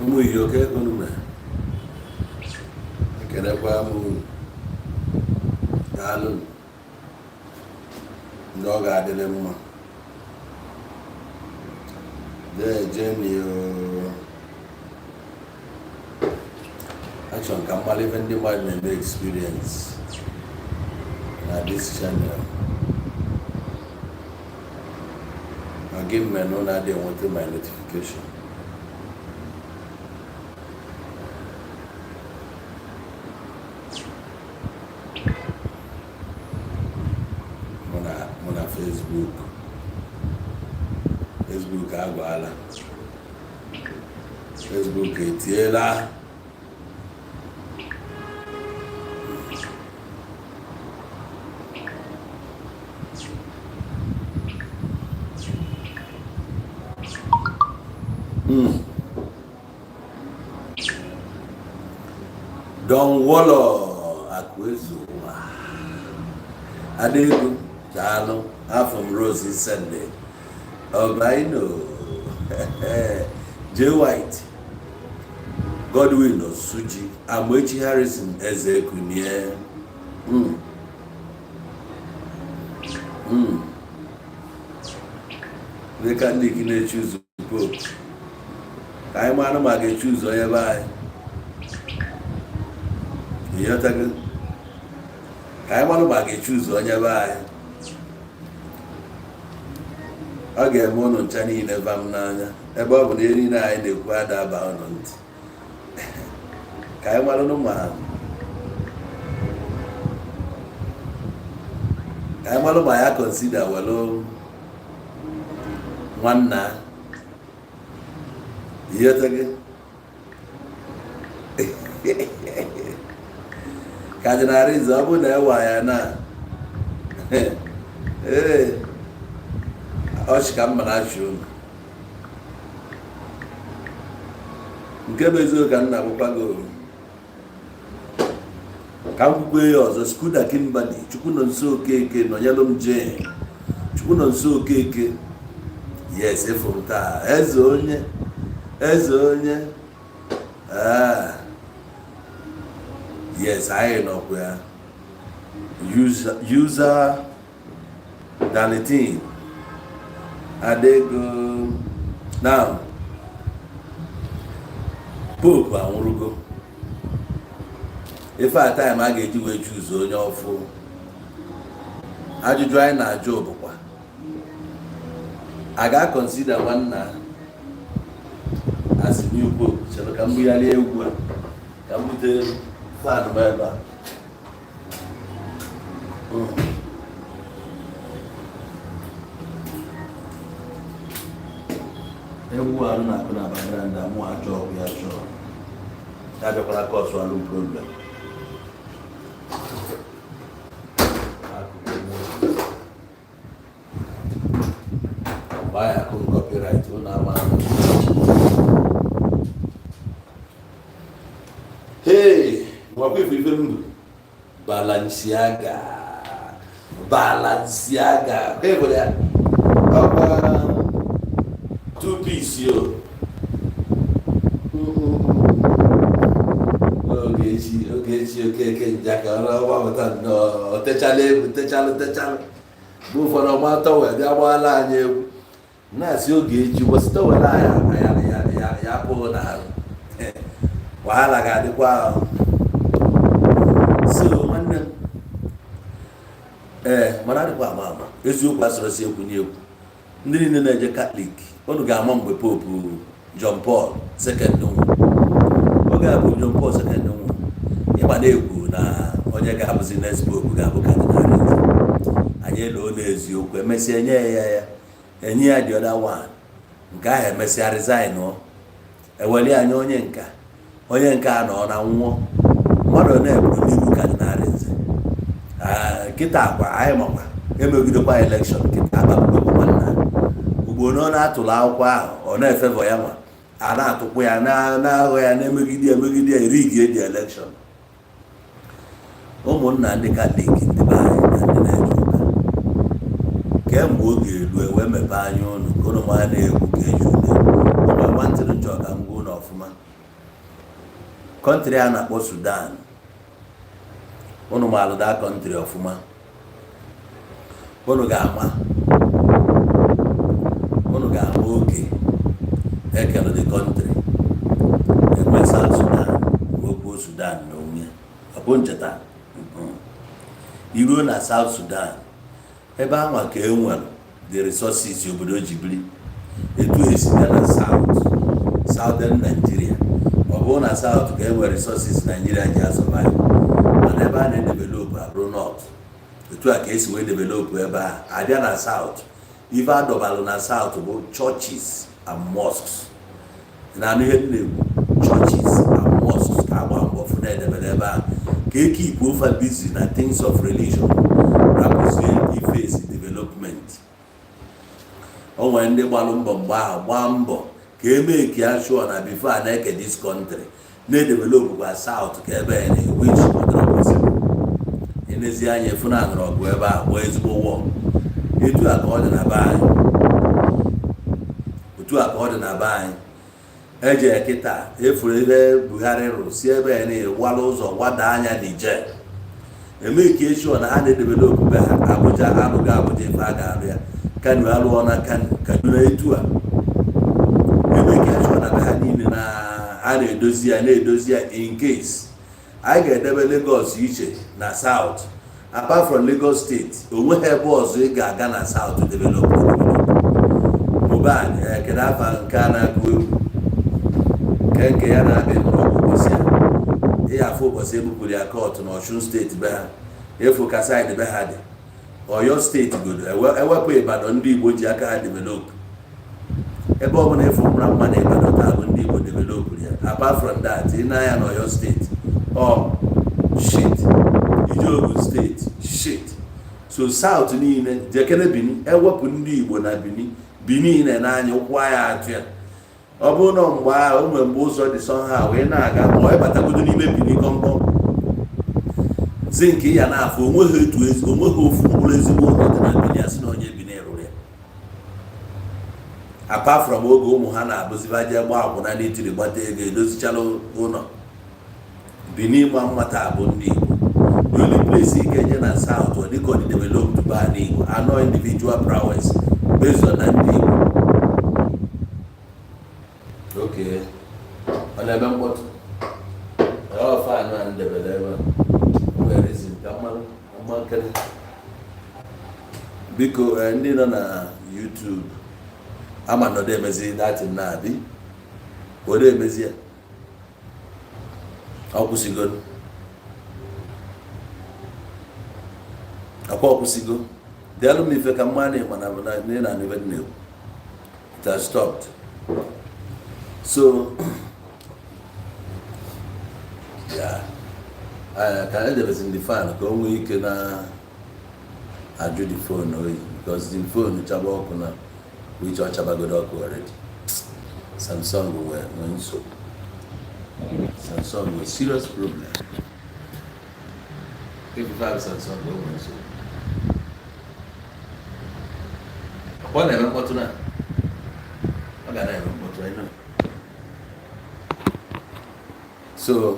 Ụmụ Iyoke, unu mere, ekenekwa m unu. Daalụ ndị ọ ga-adịrị mma. Dejeni o, achọrọ m ka m mara ife ndị mmadụ na-eme experience na this channel. Ma gị mere na unu adịghị enweta my notification. Mụ na Facebook agwala, Facebook etiela. Don Wolo Akụezu ụwa, Adego, daalụ. Afọ m Rose Sunday Ọbaino, J White, Godwin Osuji, Amoechi Harrison, Eze Kunie. Ndị Katọlik na-echuzu Pope, ka anyị mara ma ga-echuzu onye be anyị. Ịghọtago? Ka anyị mara ma ga-echuzu onye be anyị. Ọ ga-eme ụnụ ncha niile vam n'anya, ebe ọ bụ na ihe niile anyị na-ekwu ada aba ụnụ ntị. Ka anyị maranụ ma ka anyị marụ ma ya consider welu nwanna. Ịghọtago? Cardinal Arinze, ọ bụrụ na ewa ya na ee, ọchị ka mma na-achị unu. Nke bụ eziokwu ka nna bụkwa gị, ka m kwukwe ya ọzọ. Skuda Kimberly, Chukwu nọ nso, Okeke nọnyelụ m, Jane, Chukwu nọ nso, Okeke. Yes, efu m taa. Eze onye, eze onye. Ah, yes, anyị nọkwa ya. User, user Dalitin Adego. Now Pope anwụrụgo. Ife a time a ga-eji wee choose onye ọfụ, ajụjụ anyị na-ajụ bụkwa, a ga-consider nwanna as new Pope? Chere ka m bugharịa egwu a, ka m bute fan m ebe a. Egwu a na-akụ na background a, mụ achọ ọgwụ ya chọọ ya bịakwara cause alụ problem. Akụkụ mgbe anyị akụ copyright, ụnụ ama. Hey, nwakwa ife ife m bụ Balenciaga, Balenciaga ka e nwere ya. Ọkwa two piece o. Ogechi, Ogechi Okeke Njaka, ọ gbapụta nnọọ, o techala egwu, techalụ techalụ. Mgbe ụfọdụ ọma towel bịa gbaala anyị egwu, na-asị Ogechi kwụsị towel anyị ya ya ya ya pụghị n'ahụ, wahala ga-adịkwa ahụ. So nwanne m, ee, mana adịkwa ama ama eziokwu asọrọsi ekwu nye egwu. Ndị niile na-eje Katọlik, unu ga-ama mgbe Pope John Paul Second nwụrụ. Oge a Pope John Paul Second nwụrụ, ịgba na-ekwu na onye ga-abụzi next pope ga-abụ Cardinal Arinze. Anyị eloo n'eziokwu, emesịa enye ya ya, enye ya the other one. Nke ahụ emesịa resign ọ, eweli anya onye nka, onye nke a nọ na nwụọ. Mmadụ na-eburu n'ihu Cardinal Arinze kịta akwa anyị makwa emegidekwa election kịta akpapụgokwa nwanna ugbo na ọ na-atụrụ akwụkwọ ahụ, ọ na-efevọ ya nwa a na-atụkwu ya na-aghọ ya, na-emegide ya, emegide ya, erigie the election. Ụmụnna ndị Katọlik, ndị be anyị na ndị na-eje ụka, kemgbe oge elu ewee mepee anya ụnụ ka ụnụ mara na-egwu ka eji unu egwu. Ọgwa nwantịrị nchọ ka m gwa ụnụ ọfụma. Country a na-akpọ Sudan, unu maalụ that country ọfụma. Unu ga-ama oge ekele the country enwe South Sudan, nwekwuo Sudan n'onwe ya. Ọ bụ ncheta iruo na South Sudan, ebe anwa ka e nwere the resources obodo ji biri. Etu esi bịa na South, Southern Nigeria, ọ bụrụ na South ka e nwere resources Nigeria ji asurvive, mana ebe a na-edevelop abụrụ North. Etu a ka esi wee develop ebe a. Abịa na South, ife adọbalụ na South bụ churches and mosques. Na-anụ ihe m na-ekwu? Churches and mosques ka agba mbọ fụ na-edebere ebe a, ka e keep over busy na things of religion, rapụzie ifesi development. O nwere ndị gbalụ mbọ mgbe ahụ, gbaa mbọ ka emee ka ya sure na before a na-eke this country, na-edevelop kwa South ka ebe ya na which ọ dịrọ possible. Enezi anya efu na anụrụ ọgụ ebe a, gbaa ezigbo wọ. Etu a ka ọ dị na be anyị, otu a ka ọ dị na be anyị. Eje kịta efuru ebe Buhari rụrụ si ebe ya na-ewala ụzọ wada anya Niger, eme ka ensure na ha na-edevelop be ha. Abuja alụgo Abuja, ife a ga-alụ ya. Kano alụọ na Kano, Kaduna etu a. Eme ka ensure na be ha niile na a na-edozi ya, na-edozi ya. In case anyị ga-edebe Lagos iche na South, apart from Lagos State, onweghị ebe ọzọ ị ga-aga na South develop develop. Mohbad, kedu afa nke a na-agụ egwu nke nke ya na-abịa mụrụ ụbọchị ya? Ị afụ ụbọchị ebupụrụ ya court na Ọshun State be ha, efu ka side be ha dị. Ọyọ State godo, ewepụ Ibadan, ndị Igbo ji aka ha develop. Ebe ọ bụla efu mara mma na Ibadan taa bụ ndị Igbo develop ya. Apart from that, ị na-anya na Ọyọ State, ọ shit. Ije Ogun State, shit. So South niile, jekene Bini, ewepụ ndị Igbo na Bini. Bini na-ene anya ụkwụ ya atụ ya. Ọ bụrụ na mgbe ahụ o nwere mgbe ụzọ dị somehow wee na-aga, ma ọ ịbatagodo n'ime Bini kọmkọm zinc ya na-afụ, onweghị etu onweghị ofu mkpụrụ ezigbo ụlọ dị na Bini asị na onye Bini rụrụ ya, apart from oge ụmụ ha na-abụziba jee gbaa akwụna n'itiri gbata ego edozichala ụlọ. Bini ma mma taa bụ ndị Igbo. The only place ị ga-eje na South ọ dịka ọ dị developed ba n'Igbo anọ, individual prowess based on na ndị Igbo. Okay, ọ na-eme mkpọtụ. Ọ fan a ndebere ebe a nwere reason ka mmanụ mma nkiri. Biko, ndị nọ na YouTube, ama nọdụ emezi datin na-abị were emezi ya. Ọ kwụsịgo akwa, ọ kwụsịgo. Dịalụ m ife ka mma na ịma na na na ife na-ekwu. It has stopped. So yeah, ka edebezi the fan ka o nwee ike na ajụ the phone oyi, because the phone chaba ọkụ na which ọ chabagodo ọkụ already. Samsung nwee nsogbu. Samsung nwee serious problem. If you have Samsung, o nwee nsogbu. Ọ na-eme mkpọtụ na ọ ga na-eme mkpọtụ, I know. So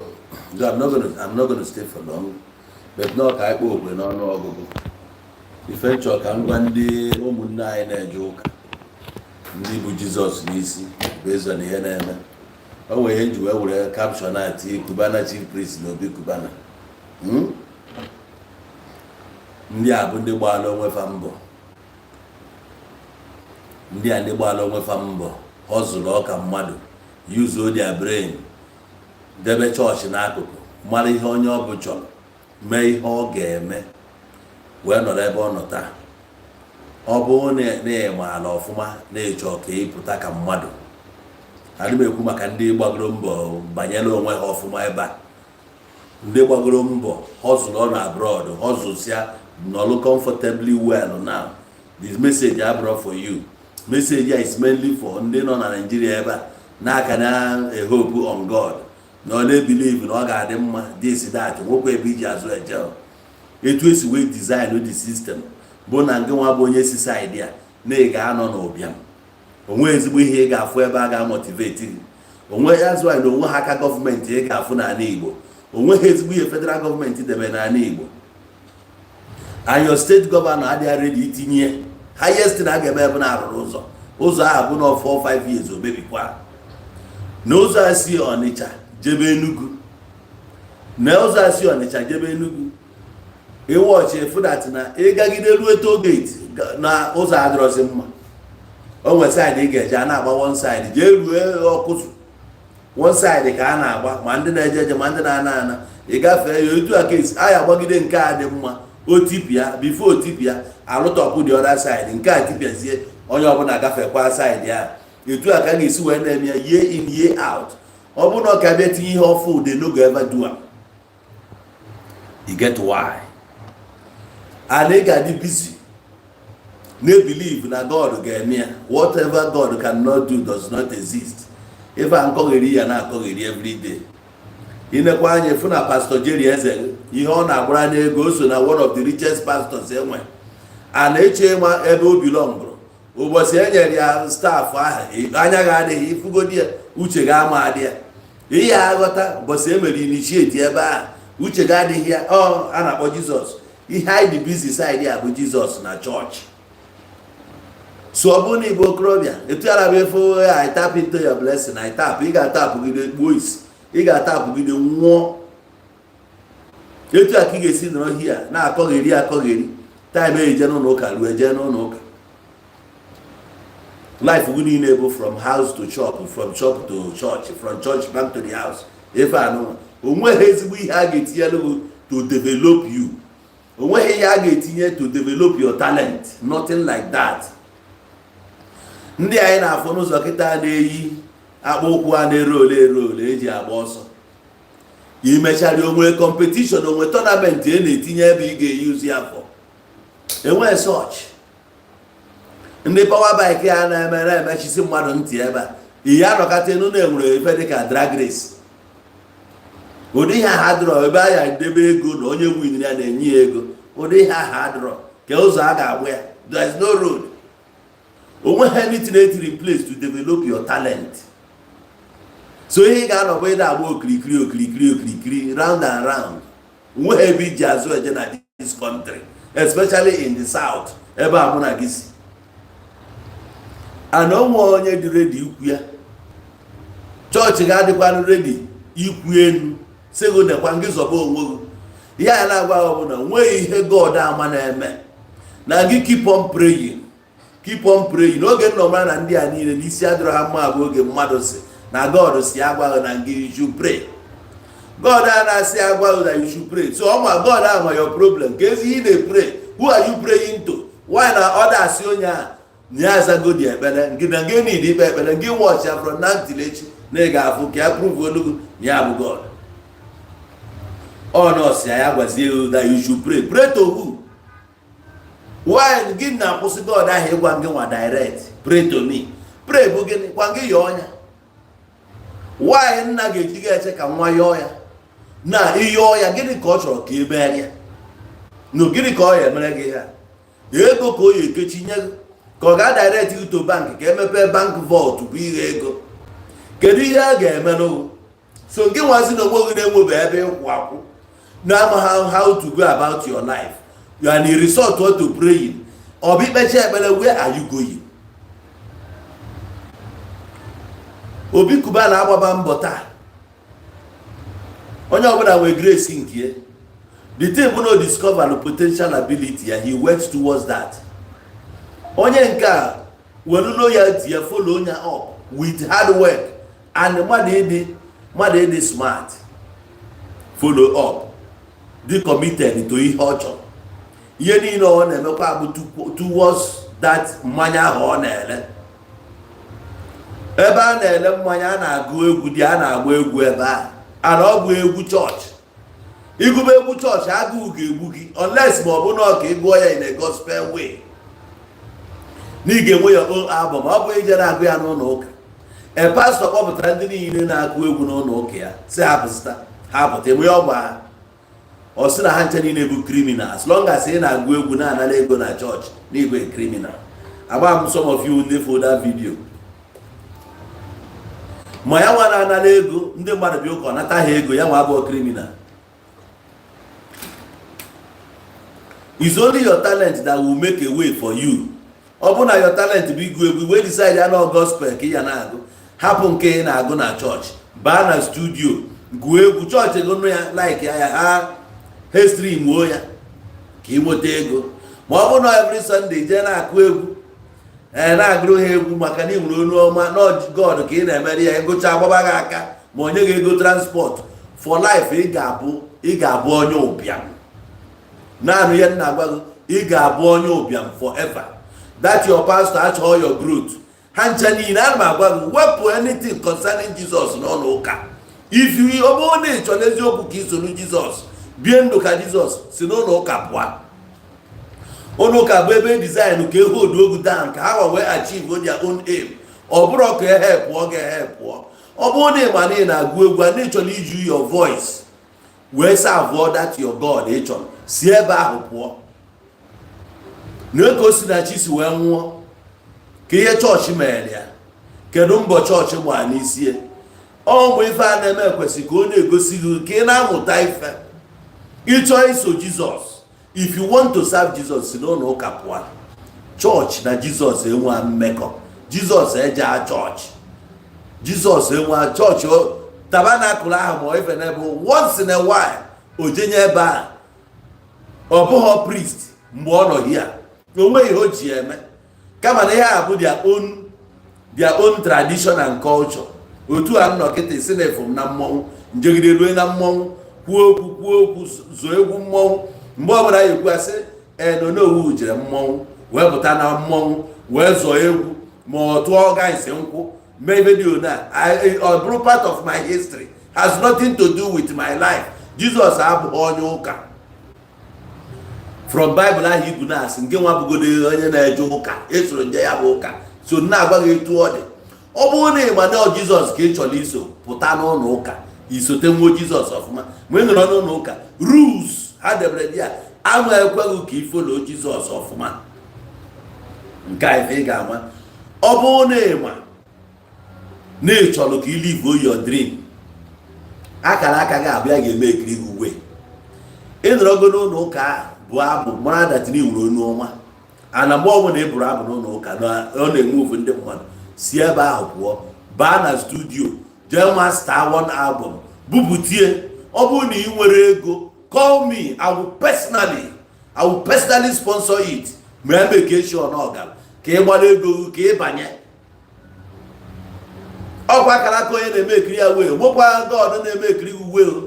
though I'm not gonna stay for long, but nọ ka anyị kpọọ okwe n'ọnụ ọgụgụ. Ife nchọ ka m gwa ndị ụmụnne anyị na-eje ụka, ndị bụ Jizọs n'isi, based on ihe na-eme, o nwere ihe nji wee were caption a tii Cubana Chief Priest na Obi Cubana. Ndị a bụ ndị gbaala onwe fa mbọ. Ndị a, ndị gbaala onwe fa mbọ, hustle ọka mmadụ, use their brain, debe chọọchị n'akụkụ, mara ihe onye ọ bụ chọrọ, mee ihe ọ ga-eme wee nọrọ ebe ọ nọ taa. Ọ bụrụ na ị maara ọfụma na ịchọ ka ị pụta ka mmadụ, adị m ekwu maka ndị gbagoro mbọ banyere onwe ha ọfụma ebe a. Ndị gbagoro mbọ hustle ọ na abroad, hustlesịa, nọlụ comfortably well now, this message abụrụ for you. Message a is mainly for ndị nọ na Nigeria ebe a n'aka na a hope on God, na ọ na-ebelieve na ọ ga-adị mma, this that. Nwekwa ebe iji azụ eje. Etu esi wee design the system bụ na ngị nwa bụ onye si side a na ị ga-anọ n'ụbịam, onwe ezigbo ihe ị ga-afụ ebe a ga-amotivate gị. Onwe ya zụ anyị na onwe ha aka gọọmenti ị ga-afụ n'ala Igbo, onweghị ezigbo ihe federal gọọmenti debe n'ala Igbo. And your state governor adịghị ready itinye. Highest na a ga-eme bụ na arụrụ ụzọ. Ụzọ ahụ bụ na 4 5 years, o mebikwa. Na ụzọ a si Ọnịcha jebe Enugu, na ụzọ a si Ọnịcha jebe Enugu, ịwọchị fụdat na ịgagide ruo toll gate na ụzọ adịrọzi mma. O nwere side ị ga-eje, a na-agba one side jee rue Ọkụzụ, one side ka a na-agba, ma ndị na-eje eje ma ndị na-ana ana. Ị gafee ya otu a ka esi anyị agbagide. Nke a dị mma, o tipịa before o tipịa, alụtọpụ the other side. Nke a tipịazie, onye ọbụla gafekwa side ya. Etu a ka a ga-esi wee na-eme ya year in, year out. Ọ bụrụ na ọ ka bịa tinye ihe ọfụ, they no go ever do am. You get why? And ị ga-adị busy na-ebelieve na God ga-eme ya. Whatever God cannot do does not exist. Ife a nkọgheri ya na-akọgheri everyday. Inekwa anya fụ na Pastor Jerry Eze, ihe ọ na-agbara n'ego, o so na one of the richest pastors enwe. A na-eche ịma ebe o belongụrụ. Ụbọchị e nyere ya staff ahụ, anya ga adịghị ifugodi ya, uche ga-ama adị ya. Ihe aghọta ụbọchị e mere initiate ebe ahụ, uche ga adịghị ya. Ọ a na-akpọ Jizọs. Ihe anyị dị busy side a bụ Jizọs na chọọchị. So ọ bụrụ na ịbụ okorobịa etu ara bụ efu, I tap into your blessing. I tap, ị ga-atapụgide gbuo isi, ị ga-atapụgide nwụọ. Etu a ka ị ga-esi nọrọ hia na-akọgheri akọgheri. Time eje n'ụlọ ụka ruo, eje n'ụlọ ụka. Life gị niile bụ from house to shop, from shop to church, from church back to the house. Ife anụnwa, onweghị ezigbo ihe a ga-etinyelu gị to develop you. Onweghị ihe a ga-etinye to develop your talent, nothing like that. Ndị anyị na-afụ n'ụzọ kịta na-eyi akpụ ụkwụ a na-ere ole ere ole eji agba ọsọ, imechara onwe competition, onwe tournament e na-etinye ebe ị ga-eyuzi afọ enwee such. Ndị power bike ya na-eme na-emechisi mmadụ ntị ebe a, ihe anọkata enu na-enwere ife dịka drag race. Ụdị ihe ha dịrọ ebe a ya edebe ego na onye win ya na-enye ya ego. Ụdị ihe ahụ adịrọ ka ụzọ a ga-agbụ ya. There is no road. Onweghị anything etiri in place to develop your talent. So ihe ị ga-anọ bụ ịda agba okirikiri, okirikiri, okirikiri, round and round. Onweghị ebe iji azụ eje na this country, especially in the south ebe a mụ na gị si. And onwe onye dị ready ikwu ya, chọọchị ga-adịkwanụ ready ikwu elu sị gị nekwa ngị zọba onwe gị. Ihe a na-agwa gị bụ na nweghị ihe God ama na-eme na gị. Keep on praying, keep on praying. N'oge nnọmara na ndị a niile n'isi adịrọ ha mma bụ oge mmadụ si na God si agwa gị na ngị you should pray. God a na-asị agwa gị na you should pray, so ọ ma God ama your problem ka ezi ihe ị na-pray. Who are you praying to? Why na ọ da-asị onye a na ya azago dị ekpere gị na gị need ikpe ekpere gị? Watch ya from now till echi na ị ga-afụ ka ya prove olugu na ya bụ God. Ọ nọọsụ ya gwazie gị that you should pray. Pray to who? Why gị na-akwụsị God ahụ ịgwa gị nwa direct, "Pray to me"? Pray bụ gịnị? Gwa gị yọọ ya. Why nna ga-eji gị eche ka nwa yọọ ya? Na ịyọọ ya, gịnị ka ọ chọrọ ka ị mere ya? No, gịnị ka ọ ya emere gị? Ha ego ka o ya ekechi nye gị, ka ọ ga direct gị to bank ka emepee bank vault bụ ihe ego? Kedu ihe a ga-eme n'ụgwụ? So gị nwazi na onwe gị na-enwebe ebe ịkwụ akwụ na amaghị how to go about your life, you are in resort to praying. Ọ bụ ikpecha ekpere, where are you going? Obi Kuba na-agbaba mbọ taa. Onye ọbụla nwere grace nke ya. The thing bụ na o discover the potential ability ya, he works towards that. Onye nke a were loyalty ya follow onye up with hard work and mmadụ ịdị smart, follow up, dị committed to ihe ọ chọrọ. Ihe niile ọ na-emekwa bụ towards that mmanya ahụ ọ na-ele. Ebe a na-ele mmanya, a na-agụ egwu dị, a na-agba egwu ebe a, ana ọ bụ egwu chọọchị. Ịgụba egwu chọọchị, agụụ ga-egbu gị, unless ma ọ bụ na ọ ka ị gụọ ya in a gospel way, na ị ga-enwe ya own album. Ọ bụ ije na-agụ ya n'ụlọ ụka. E pastọ kpọpụtara ndị niile na-agụ egwu n'ụlọ ụka ya, si ha pụta, ha pụta, enwe ọgba ha. Ọ sị na ha nche niile bụ criminal. As long as ị na-agụ egwu na-anara ego na chọọchị, na ịbụ criminal. Agba m some of you ndị fo that video. Ma ya nwa na-anara ego ndị mmadụ bịa ụka, ọ nata ha ego ya nwa abụọ criminal. It's only your talent that will make a way for you. Ọ bụ na your talent bụ ịgụ egwu, wee decide ya na gospel ka ị ya na-agụ, hapụ nke ị na-agụ na chọọchị, baa na studio gụọ egwu. Chọọchị gụnụ ya, like ya, ha ha streamuo ya ka ị nweta ego. Ma ọ bụ na every Sunday jee na-akụ egwu, ee, na-agụrụ ha egwu maka na ị nwere olu ọma na God ka ị na-emere ya, ịgụcha agbaba gị aka, ma onye gị ego transport for life, ị ga-abụ onye ụbịam. Naanị ihe nna agwa gị, ị ga-abụ onye ụbịam forever. That your pastor achọghị your growth. Ha ncha niile, ana m agwa gị, wepụ anything concerning Jesus n'ọnụ ụka. If you, ọ bụrụ na ị chọrọ eziokwu ka ị soro Jizọs bie ndụ ka Jizọs, si n'ụlọ ụka pụọ. Ụlọ ụka bụ ebe design ka e hold ogu down ka ha wee achieve their own aim. Ọ bụrụ ka ehe pụọ ga ehe pụọ. Ọ bụrụ na ị ma na ị na-agụ egwu a, na ị chọrọ iji your voice wee serve that your God, ị chọrọ, si ebe ahụ pụọ. Na ka o si na chi si wee nwụọ, ka ihe chọọchị mere ya, kedu mbọ chọọchị gbaa n'isi ya? Ọ mgbe ife a na-eme kwesịrị ka ọ na-egosi gị ka ị na-amụta ife. Ịchọọ iso Jizọs, if you want to serve Jesus, si n'ụlọ ụka pụọ. Chọọchị na Jizọs enwe mmekọ. Jizọs eje chọọchị, Jizọs enwe chọọchị tabernacle ahụ, ma ife n'ebe once in a while o jenye ebe a. Ọ bụghị priest mgbe ọ nọ hia, o nweghị ihe o ji eme, kama na ihe a bụ their own tradition and culture. Otu a nnọ kịta si na efum na mmọnwụ njegide rue na mmọnwụ, kwuo okwu, kwuo okwu, zụọ egwu mmọnwụ. Mgbe ọbụla ya ekwu asị enonowu jere mmọnwụ, wee pụta na mmọnwụ, wee zụọ egwu, ma ọ tụọ gaisi nkwụ, mee ife dị ona, ọ bụrụ part of my history, has nothing to do with my life. Jizọs abụghị onye ụka from Bible ahụ ibu na-asị nke nwa bụgodo onye na-eje ụka esoro nje ya bụ ụka so na-agwa gị etu ọ dị. Ọ bụrụ na ịma na Jizọs ka ị chọrọ iso, pụta n'ụlọ ụka, isote nwuo Jizọs ọfụma. Ma ị nọrọ n'ụlọ ụka, rules ha debere dị ya ama ekweghị ka i follow Jizọs ọfụma. Nke a ife ị ga-ama: ọ bụrụ na ịma na ị chọrọ ka ị live your dream, akara aka gị abịa ga-eme ekiri gị uwe. Ị nọrọgo n'ụlọ ụka bụ abụ, mara that na nwere onu ọma, ana mgbe ọbụla ị bụrụ abụ n'ụlọ ụka na ọ na-enwe ofu ndị mmadụ, si ebe ahụ pụọ, baa na studio, jee master one album, bupụtie. Ọ bụrụ na ị nwere ego, call me. I will personally sponsor it. Ma eme ka eshọ na ọgara ka ị gbara ego gị ka ị banye ọkwa. Akara aka onye na-eme ekiri ya wee nwekwa God na-eme ekiri uwe o.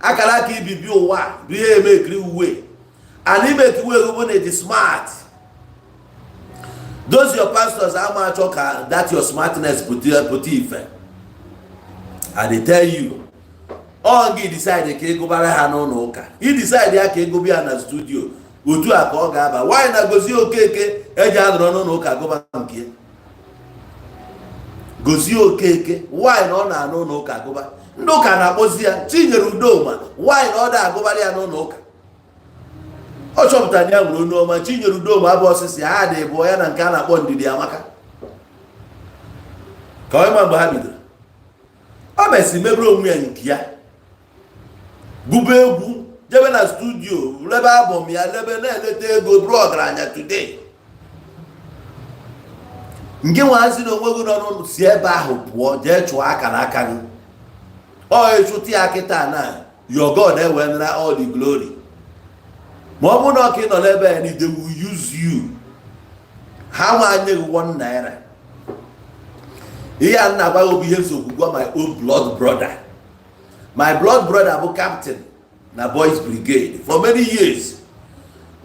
Akara aka ibibi ụwa bụ ihe eme ekiri uwe and ime ekiri uwe bụ na ịdị smart. Those your pastors ama achọ ka that your smartness pụta ife. I dey tell you, ọ gị decide ka ịgụbara ha n'ụlọ ụka, ị decide ya ka ịgụba ya na studio, otu a ka ọ ga-aba. Nwaanyị na Gozie Okeke eji anọrọ n'ụlọ ụka gụba nke ya. Gozie Okeke, nwaanyị na ọ na-anụ ụlọ ụka gụba, ndị ụka na-akpọzi ya. Chinyere Udoma, nwaanyị na ọ da-agụbara ya n'ụlọ ụka, ọ chọpụtara na ya nwere onu ọma. Chinyere Udoma abụ ọsịsị ha dị bụ ya na nke a na-akpọ Ndidi Amaka ka ọ ma mgbe ha bidoro, ọ mesi mebere onwe ya nke ya, gụba egwu, jebe na studio, lebe album ya, lebe na-eleta ego, bụrụ ọgaranya today. Nke nwazi na onwe gị nọ n'ụlọ, si ebe ahụ pụọ, jee chụọ akara aka gị. Ọ ịchụta ya kịta na your God ewe nara all the glory. Ma ọ bụrụ na ọka ị nọ n'ebe ya, they will use you. Ha nwa nye gị ₦1. Ihe a na-agwa gị bụ ihe nsogbu. Gwa my own blood brother. My blood brother bụ captain na Boys Brigade for many years.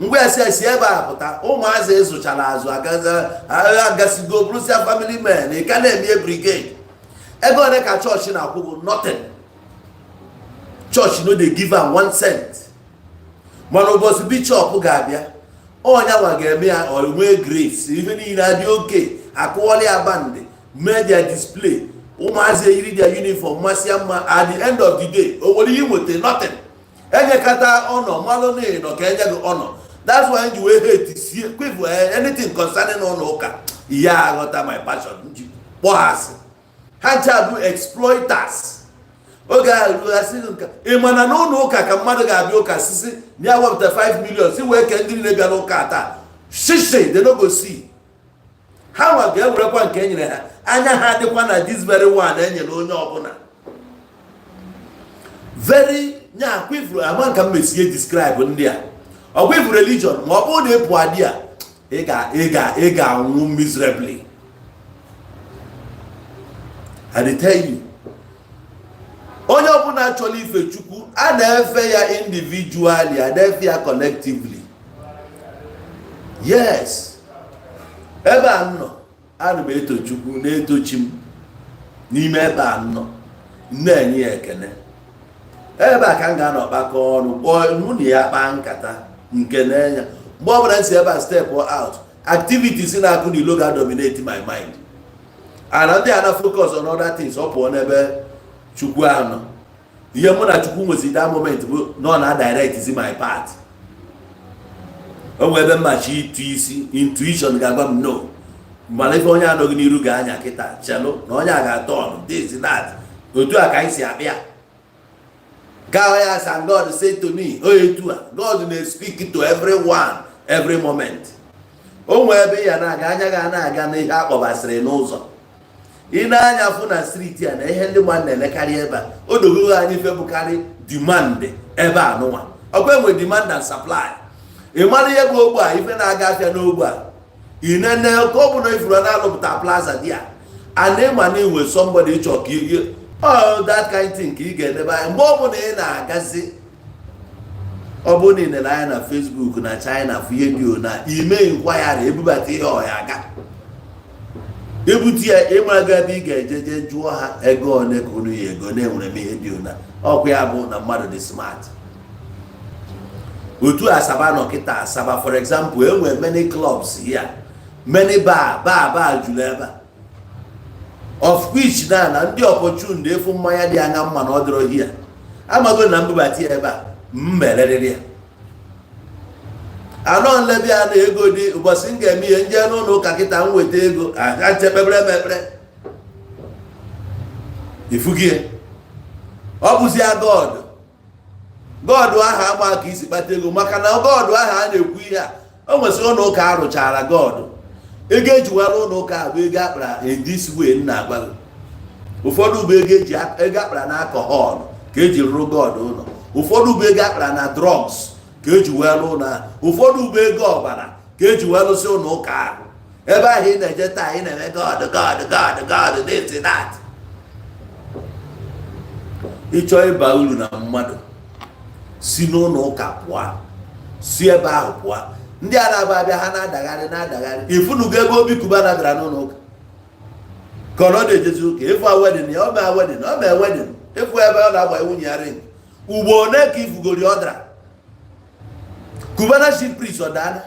Ngwa, esi esi ebe a pụta, ụmụazị ịzụchara azụ agasigo bụrụsịa family men, ị ka na-eme brigade. Ego ole ka chọọchị na-akwụ gị? Nothing. Chọọchị no dey give am 1 cent. Mana ụbọchị bishọp ga-abịa, ọnya nwa ga-eme ya, ọ nwee grace, ihe niile adị oke, akụwọla ya band, mee their display, ụmụazị eyiri their uniform, masị ya mma. At the end of the day, o nwere ihe nweta? Nothing. Enyekata ọnọ mmalụ na ịnọ ka enye gị ọnọ. That's why ji wee hate sie kwefu anything concerning ụlọ ụka. Ihe aghọta my passion ji kpọọ ha asị. Ha ncha bụ exploiters. Oge ahụ ruo, asị nka ị ma na n'ụlọ ụka ka mmadụ ga-abịa ụka sisi na ya wepụta 5 million si wee kee ndị niile bịara ụka taa. Shishi, they no go see. Ha nwa ga-ewerekwa nke e nyere ha, anya ha dịkwa na this very one e nyere onye ọbụla. Very nya kwifuru ama nka m mesie describe ndị a ọkwa ifu religion. Ma ọ bụrụ na ị pụọ adị a, ị ga-anwụ miserably, I dey tell you. Onye ọbụla chọrọ ife Chukwu, a na-efe ya individually, a na-efe ya collectively. Yes, ebe a m nọ, ana m eto Chukwu, na-eto chi m n'ime ebe a m nọ, na-enye ya ekene. Ebe a ka m ga-anọ kpakọ ọnụ, kpọọ mụ na ya, kpaa nkata nke na-enya. Mgbe ọbụla m si ebe a step out, activities na-akụ n'ilo ga-dominate my mind, and ndị a na focus on other things. Ọ pụọ n'ebe Chukwu ahụ nọ. Ihe mụ na Chukwu nwezi that moment bụ na ọ na direct my path. O nwee ebe mmachi ịtụ isi, intuition ga-agwa m no, mana ife onye anọghị n'iru ga-anya kịta, chelụ na onye a ga-atọ ọnụ this, that. Otu a ka anyị si akpịa gaa ya as God say to me. O etu a God na-speak to everyone every moment. O nwee ebe ya na-aga, anya ga na-aga n'ihe akpọbasịrị n'ụzọ. Ị na-anya fụ na street a na ihe ndị mmadụ na-elekarị ebe a, o dogogo anyị ife bụkarị demand ebe a nụnwa. Ọkwa enwe demand and supply. Ị mara ihe bụ ogbe a, ife na-aga afịa n'ogbe a, ị nene ka ọ bụ na ifuru na-alụpụta plaza dị a, and ịma na inwe somebody ịchọ ka ị oh, that kind thing ka ị ga-edebe anya mgbe ọ bụla ị na-agazi. Ọ bụrụ na ị nere anya na Facebook na China, fụ ihe dị na ime inquiry, ebubata ihe ọya aga ebute ya, ịmarago ebe ị ga-eje je jụọ ha ego one ka unu ya ego na-enwere m ihe dị ona. Ọkwa ya bụ na mmadụ dị smart. Otu Asaba nọ kịta, Asaba for example, enwere many clubs here, many bar, bar, bar juru ebe a, of which na ndị opportune dị efu mmanya dị anya mma na ọ dịrọ here. Amago na mbubata ya ebe a, m mererịrị ya anọ nlebi ya na ego dị. Ụbọchị m ga-eme ihe nje n'ụlọ ụka kịta, m weta ego aga nche kpebere m ekpere ifugie. Ọ bụzi ya God, God ahụ ama ka isi kpata ego, maka na God ahụ a na-ekwu ihe a, o nwesịrị ụlọ ụka a rụchara God. Ego eji were ụlọ ụka a bụ ego akpara in this way m na-agwa gị. Ụfọdụ bụ ego eji ego akpara na alcohol ka eji rụrụ God ụlọ, ụfọdụ bụ ego akpara na drugs ka eji wee lụ ụlọ ahụ, ụfọdụ bụ ego ọbara ka eji wee lụsị ụlọ ụka ahụ. Ebe ahụ ị na-eje taa, ị na-eme God, God, God, God, this, that. Ịchọ ịba uru na mmadụ, si n'ụlọ ụka pụọ, si ebe ahụ pụọ. Ndị a na-abịa abịa, ha na-adagharị na-adagharị. Ifunugo ebe Obi Cubana dara n'ụlọ ụka ka ọ na-ejezi ụka? Ịfụ wedding ya, ọ mee wedding, ọ mee wedding. Ịfụ ebe ọ na-agba nwunye ya ring, ugbo one ka ifugori ọ dara? Cubana Chief Priest, ọ daana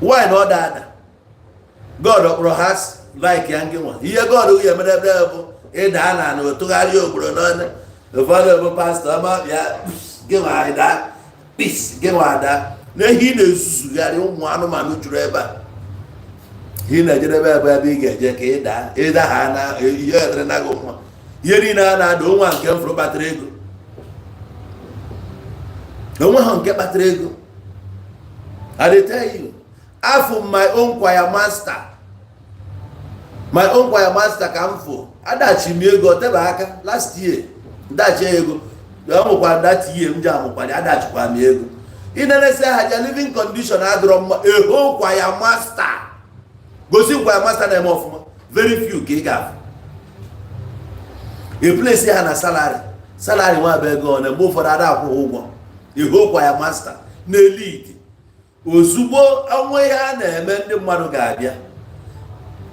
wine, ọ daada. God kpọrọ ha like ya. Ngị nwa ihe God ya emere ebe bụ ịda na tụgharịa ogboro n'ọnụ. Ụfọdụ bụ pastọ ọma bịa, gị nwa ada kpis, gị nwa ada n'ehi. Ị na-ezuzugharị ụmụ anụmanụ juru ebe a. Ị na-ejedebe ebe ebe ị ga-eje ka ịda ịda ha na ihe edere na gị nwa. Ihe niile a na-ada onwa nke mfụrụ kpatara ego onwe ha, nke kpatara ego. I dey tell you, afụ my own choir master, my own choir master ka m fụ adachi m ego tebe aka last year, ndachi ego ọ nwekwa that year m ji amụkwara, adachikwa m ego. Ịnelesi aha ja, living condition adịrọ mma. Eho choir master, gosi choir master na-eme ọfụma, very few ka ị ga-afụ. Eplesi ha na salary, salary nwa bụ ego ọ na mgbe ụfọdụ ada akwụ ha ụgwọ. Eho choir master na-elite ozugbo ọnwa ihe a na-eme, ndị mmadụ ga-abịa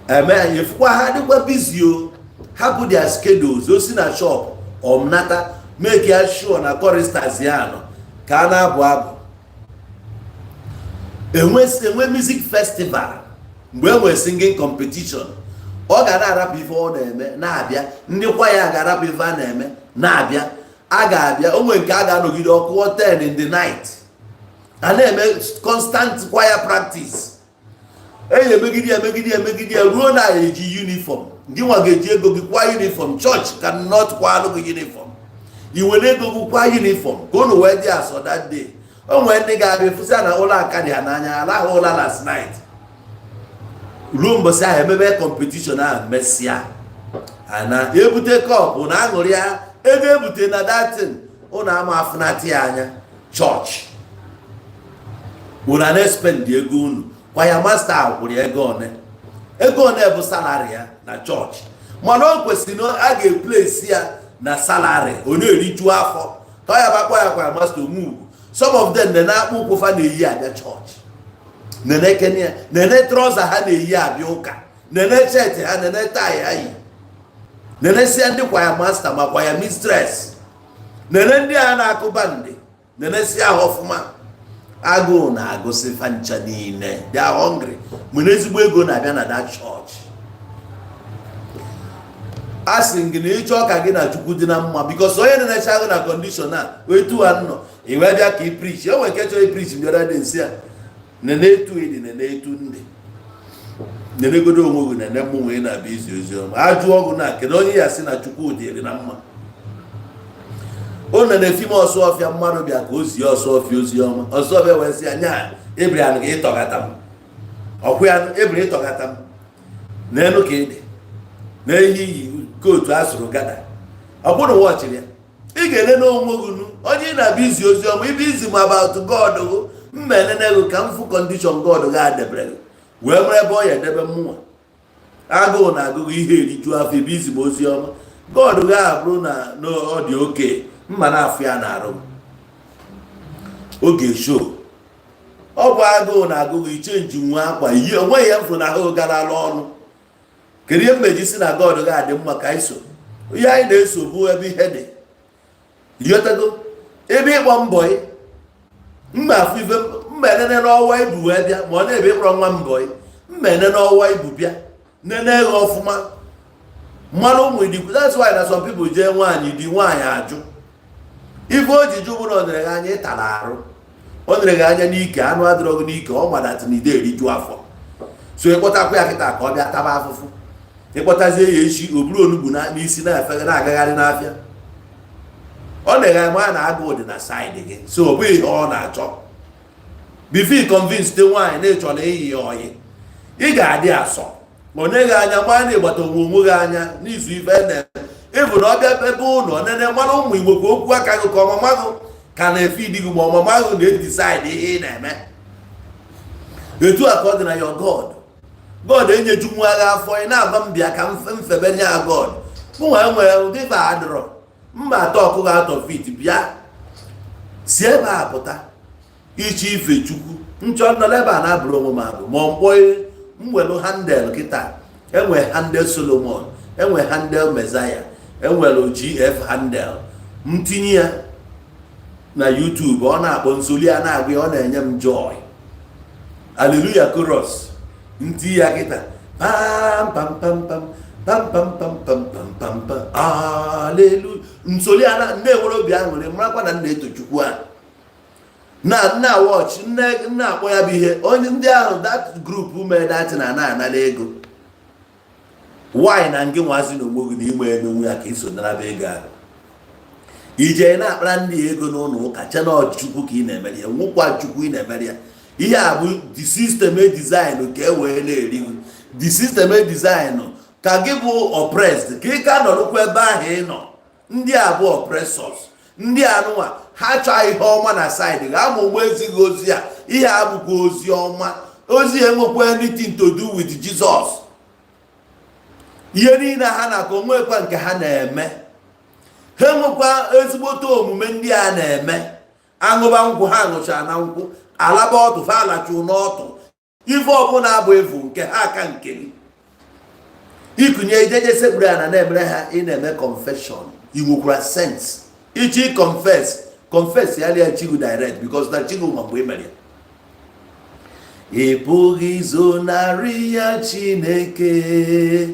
eme efukwa ha dịkwa busy o hapụ their schedules, o si na shop ọmnata, make ya sure na choristers ya nọ ka a na-abụ abụ. Enwe music festival, mgbe enwe singing competition, ọ ga na-arapụ ife ọ na-eme na-abịa. Ndị kwaya ga-arapụ ife a na-eme na-abịa. A ga-abịa onwe nke a ga-anọgide ọkụọ 10 in the night, a na-eme constant choir practice. Enyi, emegide ya, emegide ya, emegide ya ruo na eji uniform. Gị nwa ga-eji ego gị kwa uniform. Church cannot kwalụ gị uniform. I were ego gị kwa uniform ka unu wee dị asọ that day. O nwere ndị ga-abịa fụsịa na ụlọ aka dị ha n'anya, alahụ ụla last night ruo mbọsị ahụ emebe competition ahụ. Mesịa, ana ebute cup na aṅụrị ya. Ego ebute na datin, ụnụ ama afụnata ya anya. Chọọchị unu na-espend ego unu. Choir master kwụrụ ego one, ego one bụ salary ya na chọọchị, mana o kwesịrị na a ga-eplace ya na salary ọ na-eriju afọ ka ọ ya bakpọ ya choir master onwe ugwu. Some of them nene akpụ ụkwụ fa na-eyi abịa chọọchị, nene kenya, nene trouser ha na-eyi abịa ụka, nene shirt ha, nene tie ha yi, nenesia ndị choir master ma choir mistress, nene ndị a na-akụ band, nenesia ha ọfụma. Agụụ na-agụsị fa ncha niile. They are hungry. Mana ezigbo ego na-abịa na that church. A sị gị na ịchọ ka gị na Chukwu dị na mma, because onye na-enecha gị na condition a etu ha nọ, i wee bịa ka ị preach. O nwere nke chọrọ ipreach mbịara dị nsị a, nene etu ịdị, nene etu ndị nenegodo onwe gị, nene mụ nwee na-abịa izi ozi ọma. A jụọ ọgụ na kedu onye ya sị na Chukwu dịrị na mma? O nene fim ọsọ ọfịa, mmadụ bịa ka o zie ọsọ ọfịa ozi ọma. Ọsọ ọfịa wee sị ya, nya ebiri anụ ka ịtọgata m ọkwụ ya, ebiri ịtọgata m n'elu ka ị dị na-eyi iyi kootu asụrụ gada. Ọ bụrụ wọchịrị ya, ị ga-ele n'onwe gị nụ onye ị na-abịa izi ozi ọma. Ibe izi m about God gụ, mma enene gị ka m fụ condition God gị adebere gị wee mara ebe ọ ya edebe mmụọ. Agụụ na agụgụ ihe eriju afọ ebe izi m ozi ọma. God gị abụrụ na ọ dị oke mma na-afụ ya na-arụ oge show. Ọ bụ agụụ na agụgụ ichange nwa akwa yi onweghị ya mfụ na ahụ gara ala ọnụ. Kedu ihe mmeji si na God ga-adị mma ka anyị so? Ihe anyị na-eso bụ ebe ihe dị yọtago, ebe ịkpọ mbọ ị mma afụ ife mma enene n'ọwa ibu wee bịa, ma ọ na-ebe ịkpọrọ nwa mbọ ị mma ene n'ọwa ibu bịa nene gị ọfụma mmanụ ụmụ idikwu. That's why na some people jee nwaanyị di, nwaanyị ajụ. Ife o ji jụ bụ na ọ nere gị anya ịtara arụ, o nere gị anya n'ike, anụ adịrọ gị n'ike. Ọ madatị na ide eriju afọ, so ịkpọtakwa ya kịta ka ọ bịa taba afụfụ. Ịkpọtazie ya echi, o buru onugbu n'isi na-efe na-agagharị n'afịa. Ọ na-eghe ma na agụụ dị na side gị, so ọ bụghị ihe ọ na-achọ. Before convince te nwaanyị na ịchọrọ iyi ya ọyị, ị ga-adị asọ. Ma ọ nyeghị anya ma na ịgbata onwe onwe gị anya n'izu ife na ịbụ na ọ bịa ebe ụlọ nene mmanụ ụmụ Igbo ka okwu aka gị ka ọmama gị ka na-efe idi gị, ma ọmama gị na-edecide ihe ị na-eme. Etu a ka ọ dị na your God. God enyeju nwa agha afọ, ị na-agwa m bịa ka m mfebe nye ya. God mụnwa enwere ụdị ife adịrọ mma atọ ọkụkọ atọ fit bịa si ebe a pụta iche ife Chukwu nchọ nọ ebe a na-abụrụ onwe m abụ ma ọ mkpọ mwelu Handel kịta. Enwe Handel Solomon, enwe Handel Messiah, enwere GF Handel. M tinye ya na YouTube, ọ na-akpọ nsoli a na-agụ ya, ọ na-enye m joy. Hallelujah chorus nti ya kịta, pam pam pam pam pam pam pam pam pam pam pam, hallelujah, nsoli a na-enwere obi aṅụrị, marakwa na m na-eto Chukwu a na nna watch nne nna akpọ ya bụ ihe onye ndị ahụ that group mere that na ana-anara ego. Why na ngị nwazi na onwe gị na ime emenwu ya ka iso naraba ego ahụ ije na-akpara ndị ego n'ụlọ ụka chena Chukwu ka ị na-emere ya? Nwụkwa Chukwu ị na-emere ya. Ihe a bụ the system e design ka e wee na-eri gị. The system e design ka gị bụ oppressed, ka ị ka nọrọkwa ebe ahụ ị nọ. Ndị a bụ oppressors. Ndị anụnwa ha chọọ ihe ọma na side ga ama ụgbọ ezighị ozi a. Ihe a bụkwa ozi ọma, ozi enwekwa anything to do with Jesus. Ihe niile ha na-akọ onwekwa nke ha na-eme. Ha enwekwa ezigbote omume ndị a na-eme. Aṅụba nkwụ, ha ṅụchara na nkwụ alaba ọtụ, fa alachu n'ọtụ. Ife ọbụla abụ efu nke ha aka nke gị ikunye ijeje sekpuru ana na-emere ha. Ị na-eme confession, ị nwekwara sense ichi confess? Confess ya lia chigu direct, because na chigu ma mgbe ị mere ya. Ị pụghị izonarị ya Chineke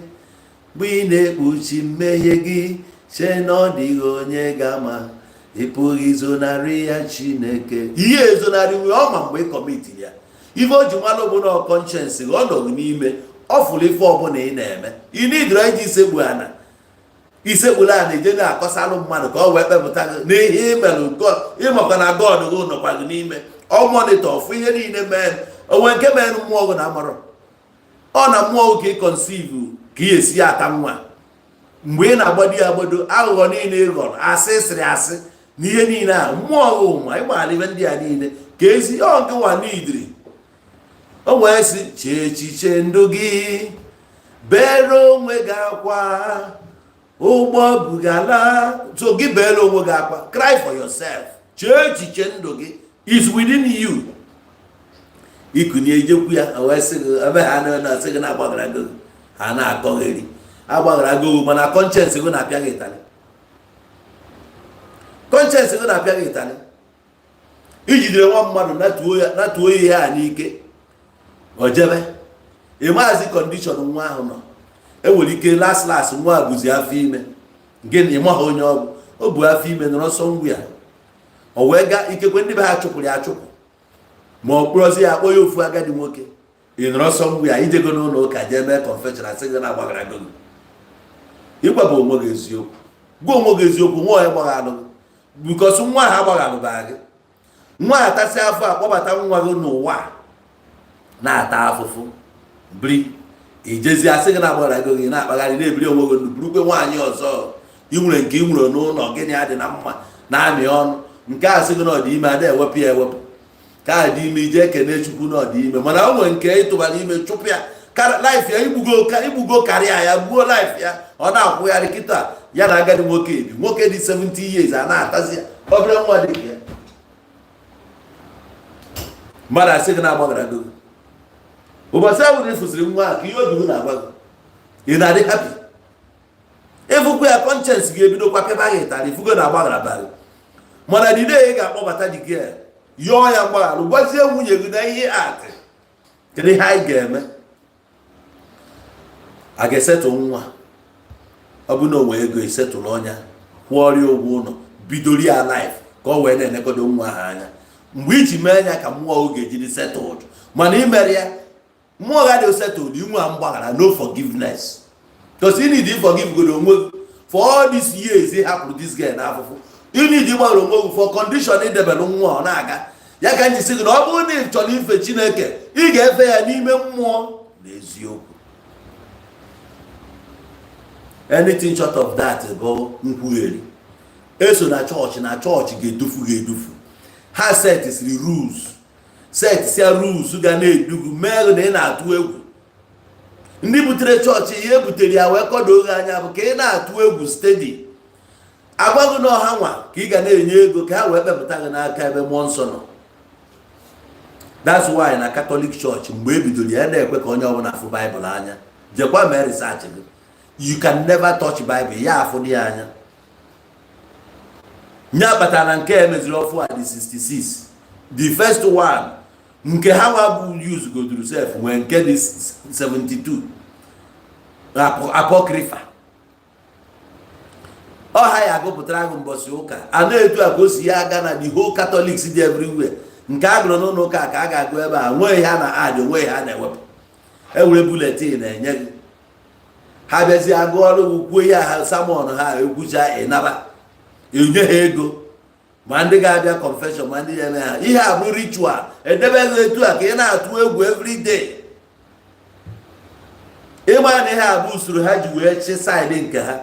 mgbe ị na-ekpuchi mmehie gị, chee na ọ dịghị onye ga-ama. Ị pụghị izonarị ya Chineke. Ihe ezonarị nwe ọ ma mgbe ị commitiri ya. Ife o ji malụ bụ na conscience gị, ọ nọ gị n'ime, ọ fụrụ ife ọbụla ị na-eme. Ị nidiri iji isekpu ana, isekpuru ana ije na-akọsalụ mmadụ ka ọ wee kpepụta gị n'ihe imelụ. Ịmakwa na God gị nọkwa gị n'ime, ọ monitor ọfụ ihe niile mee. Onwe nke mere mmụọ gị na amarọ ọ na mmụọ gị ka ị conceive ka ị esi ata nwa. Mgbe ị na-agbado ya agbado, aghụghọ niile ị ghọrọ, asị sịrị asị na ihe niile a, mmụọ gị ụma ịgbara ibe ndị a niile ka ezi ọ nke nwa n'idiri o wee sị, chee echiche ndụ gị, bere onwe gị akwa, ụgbọ bugala. So gị bere onwe gị akwa, cry for yourself, chee echiche ndụ gị is within you. Ikunye ijekwu ya, o wee sị gị ebe ha na-asị gị na-agbaghara gị, ha na-akọgheri agbaghara gị, mana conscience gị na-apịa gị ịtalị. Conscience gị na-apịa gị ịtalị. Ijidere nwa mmadụ, natuo ya, natuo ya ihe a n'ike, o jebe. Ịmazi condition nwa ahụ nọ. Enwere ike last last, nwa a bụzi afọ ime. Gịnị? Ịmaha onye ọ bụ. O bu afọ ime, nọrọ sọ ngwu ya, o wee gaa. Ikekwe ndị be ha chụpụrụ ya achụpụ, ma ọ kpụrọzi ya, akpọ ya ofu agadi nwoke. Ị nọrọ sọ ngwu ya, ijego n'ụlọ ụka jee mee confession, asị gị na-agbaghara gị. Ịgwaba onwe gị eziokwu, gwa onwe gị eziokwu. Nwa onye gbaghalụ gị, because nwa ahụ agbaghalụba gị. Nwa atasị afọ akpọbata nwa gị n'ụwa na-ata afụfụ biri ijezi, asị gị na-agbaghara gị, gị na-akpagharị, na-ebiri onwe gị ndụ, burukwe nwaanyị ọzọ. Ị nwere nke ị nwere n'ụlọ gịnị adị na mma na-amị ọnụ. Nke a sị gị na ọ dị ime, ada ewepụ ya ewepụ ka a dị ime. Ije ekene Chukwu na ọ dị ime, mana o nwere nke ịtụbara ime, chụpụ ya life ya. Igbugo ka igbugo karịa ya, gbuo life ya. Ọ na-akwụgharị kịta ya na agadi nwoke ebi, nwoke dị 70 years, a na-atazi ya obere nwa dị ka ya. Mmadụ asị gị na-agbaghara gị. Ụbọchị ahụ na ịfụsịrị nwa a, ka ihe obi gị na-agwa gị, ị na-adị happy? Ịfụkwa ya, conscience ga-ebidokwa pịaba gị ịtarị. Ifugo na agbaghara gị, mana the day ị ga-akpọbata the girl, yọọ ya mgbaghara, gwazie nwunye gị na ihe atị, kedu ihe anyị ga-eme? A ga-esetụ nwa. Ọ bụ na o nwee ego, esetụrụ ọnya, kwụọrọ ụgwọ ụlọ, bidoro ya life ka ọ wee na-enegodo nwa ha anya. Mgbe iji mee ya ka mmụọ oge ejiri settled, mana imere ya, mmụọ ga dị settled, inwe mgbaghara, no forgiveness, because you need to forgive godo onwe gị for all these years ị hapụrụ this girl n'afụfụ. You need ịgbaghara onwe gị for condition idebere nwa ọ na-aga ya. Ka m ji sị gị na ọ bụrụ na ị chọrọ ife Chineke, ị ga-efe ya n'ime mmụọ na eziokwu. Anything short of that bụ nkwugheri. Eso na chọọchị, na chọọchị ga-edufu gị edufu. Ha set siri rules, set sia rules ga na-edugu mee gị na ị na-atụ egwu. Ndị butere chọọchị, ihe butere ya wee kọdo gị anya bụ ka ị na-atụ egwu steady. Agwaghị na ọha nwa ka ị ga na-enye ego ka ha wee kpepụta gị n'aka ebe mmụọ nsọ nọ. That's why na Catholic Church, mgbe e bidoro ya, na-ekwe ka onye ọbụla afụ Baịbụl anya. Jekwa mee research gị. You can never touch Bible ya afụ dị ya anya. Nye kpatara na nke emeziri ọfụ a dị 66, the first one nke ha nwa bụ use goduru sef nwee nke dị 72 apocrypha. Ọha ya agụpụtara gị mbọsị ụka a na-etu a ka o si ya aga na the whole Catholics dị everywhere. Nke a gụrụ n'ụlọ ụka ka a ga-agụ ebe a, nweghị ha na add, onweghị ha na-ewepụ. Ewere bulletin na-enye gị, ha bịazie agụ ọrụ gị, kwuo ihe ha sermon ha ekwucha, ịnaba, enye ha ego. Ma ndị ga-abịa confession, ma ndị na-eme ha ihe a bụ ritual, edebe gị etu a ka ị na-atụ egwu everyday. Ịma na ihe a bụ usoro ha ji wee chi side nke ha.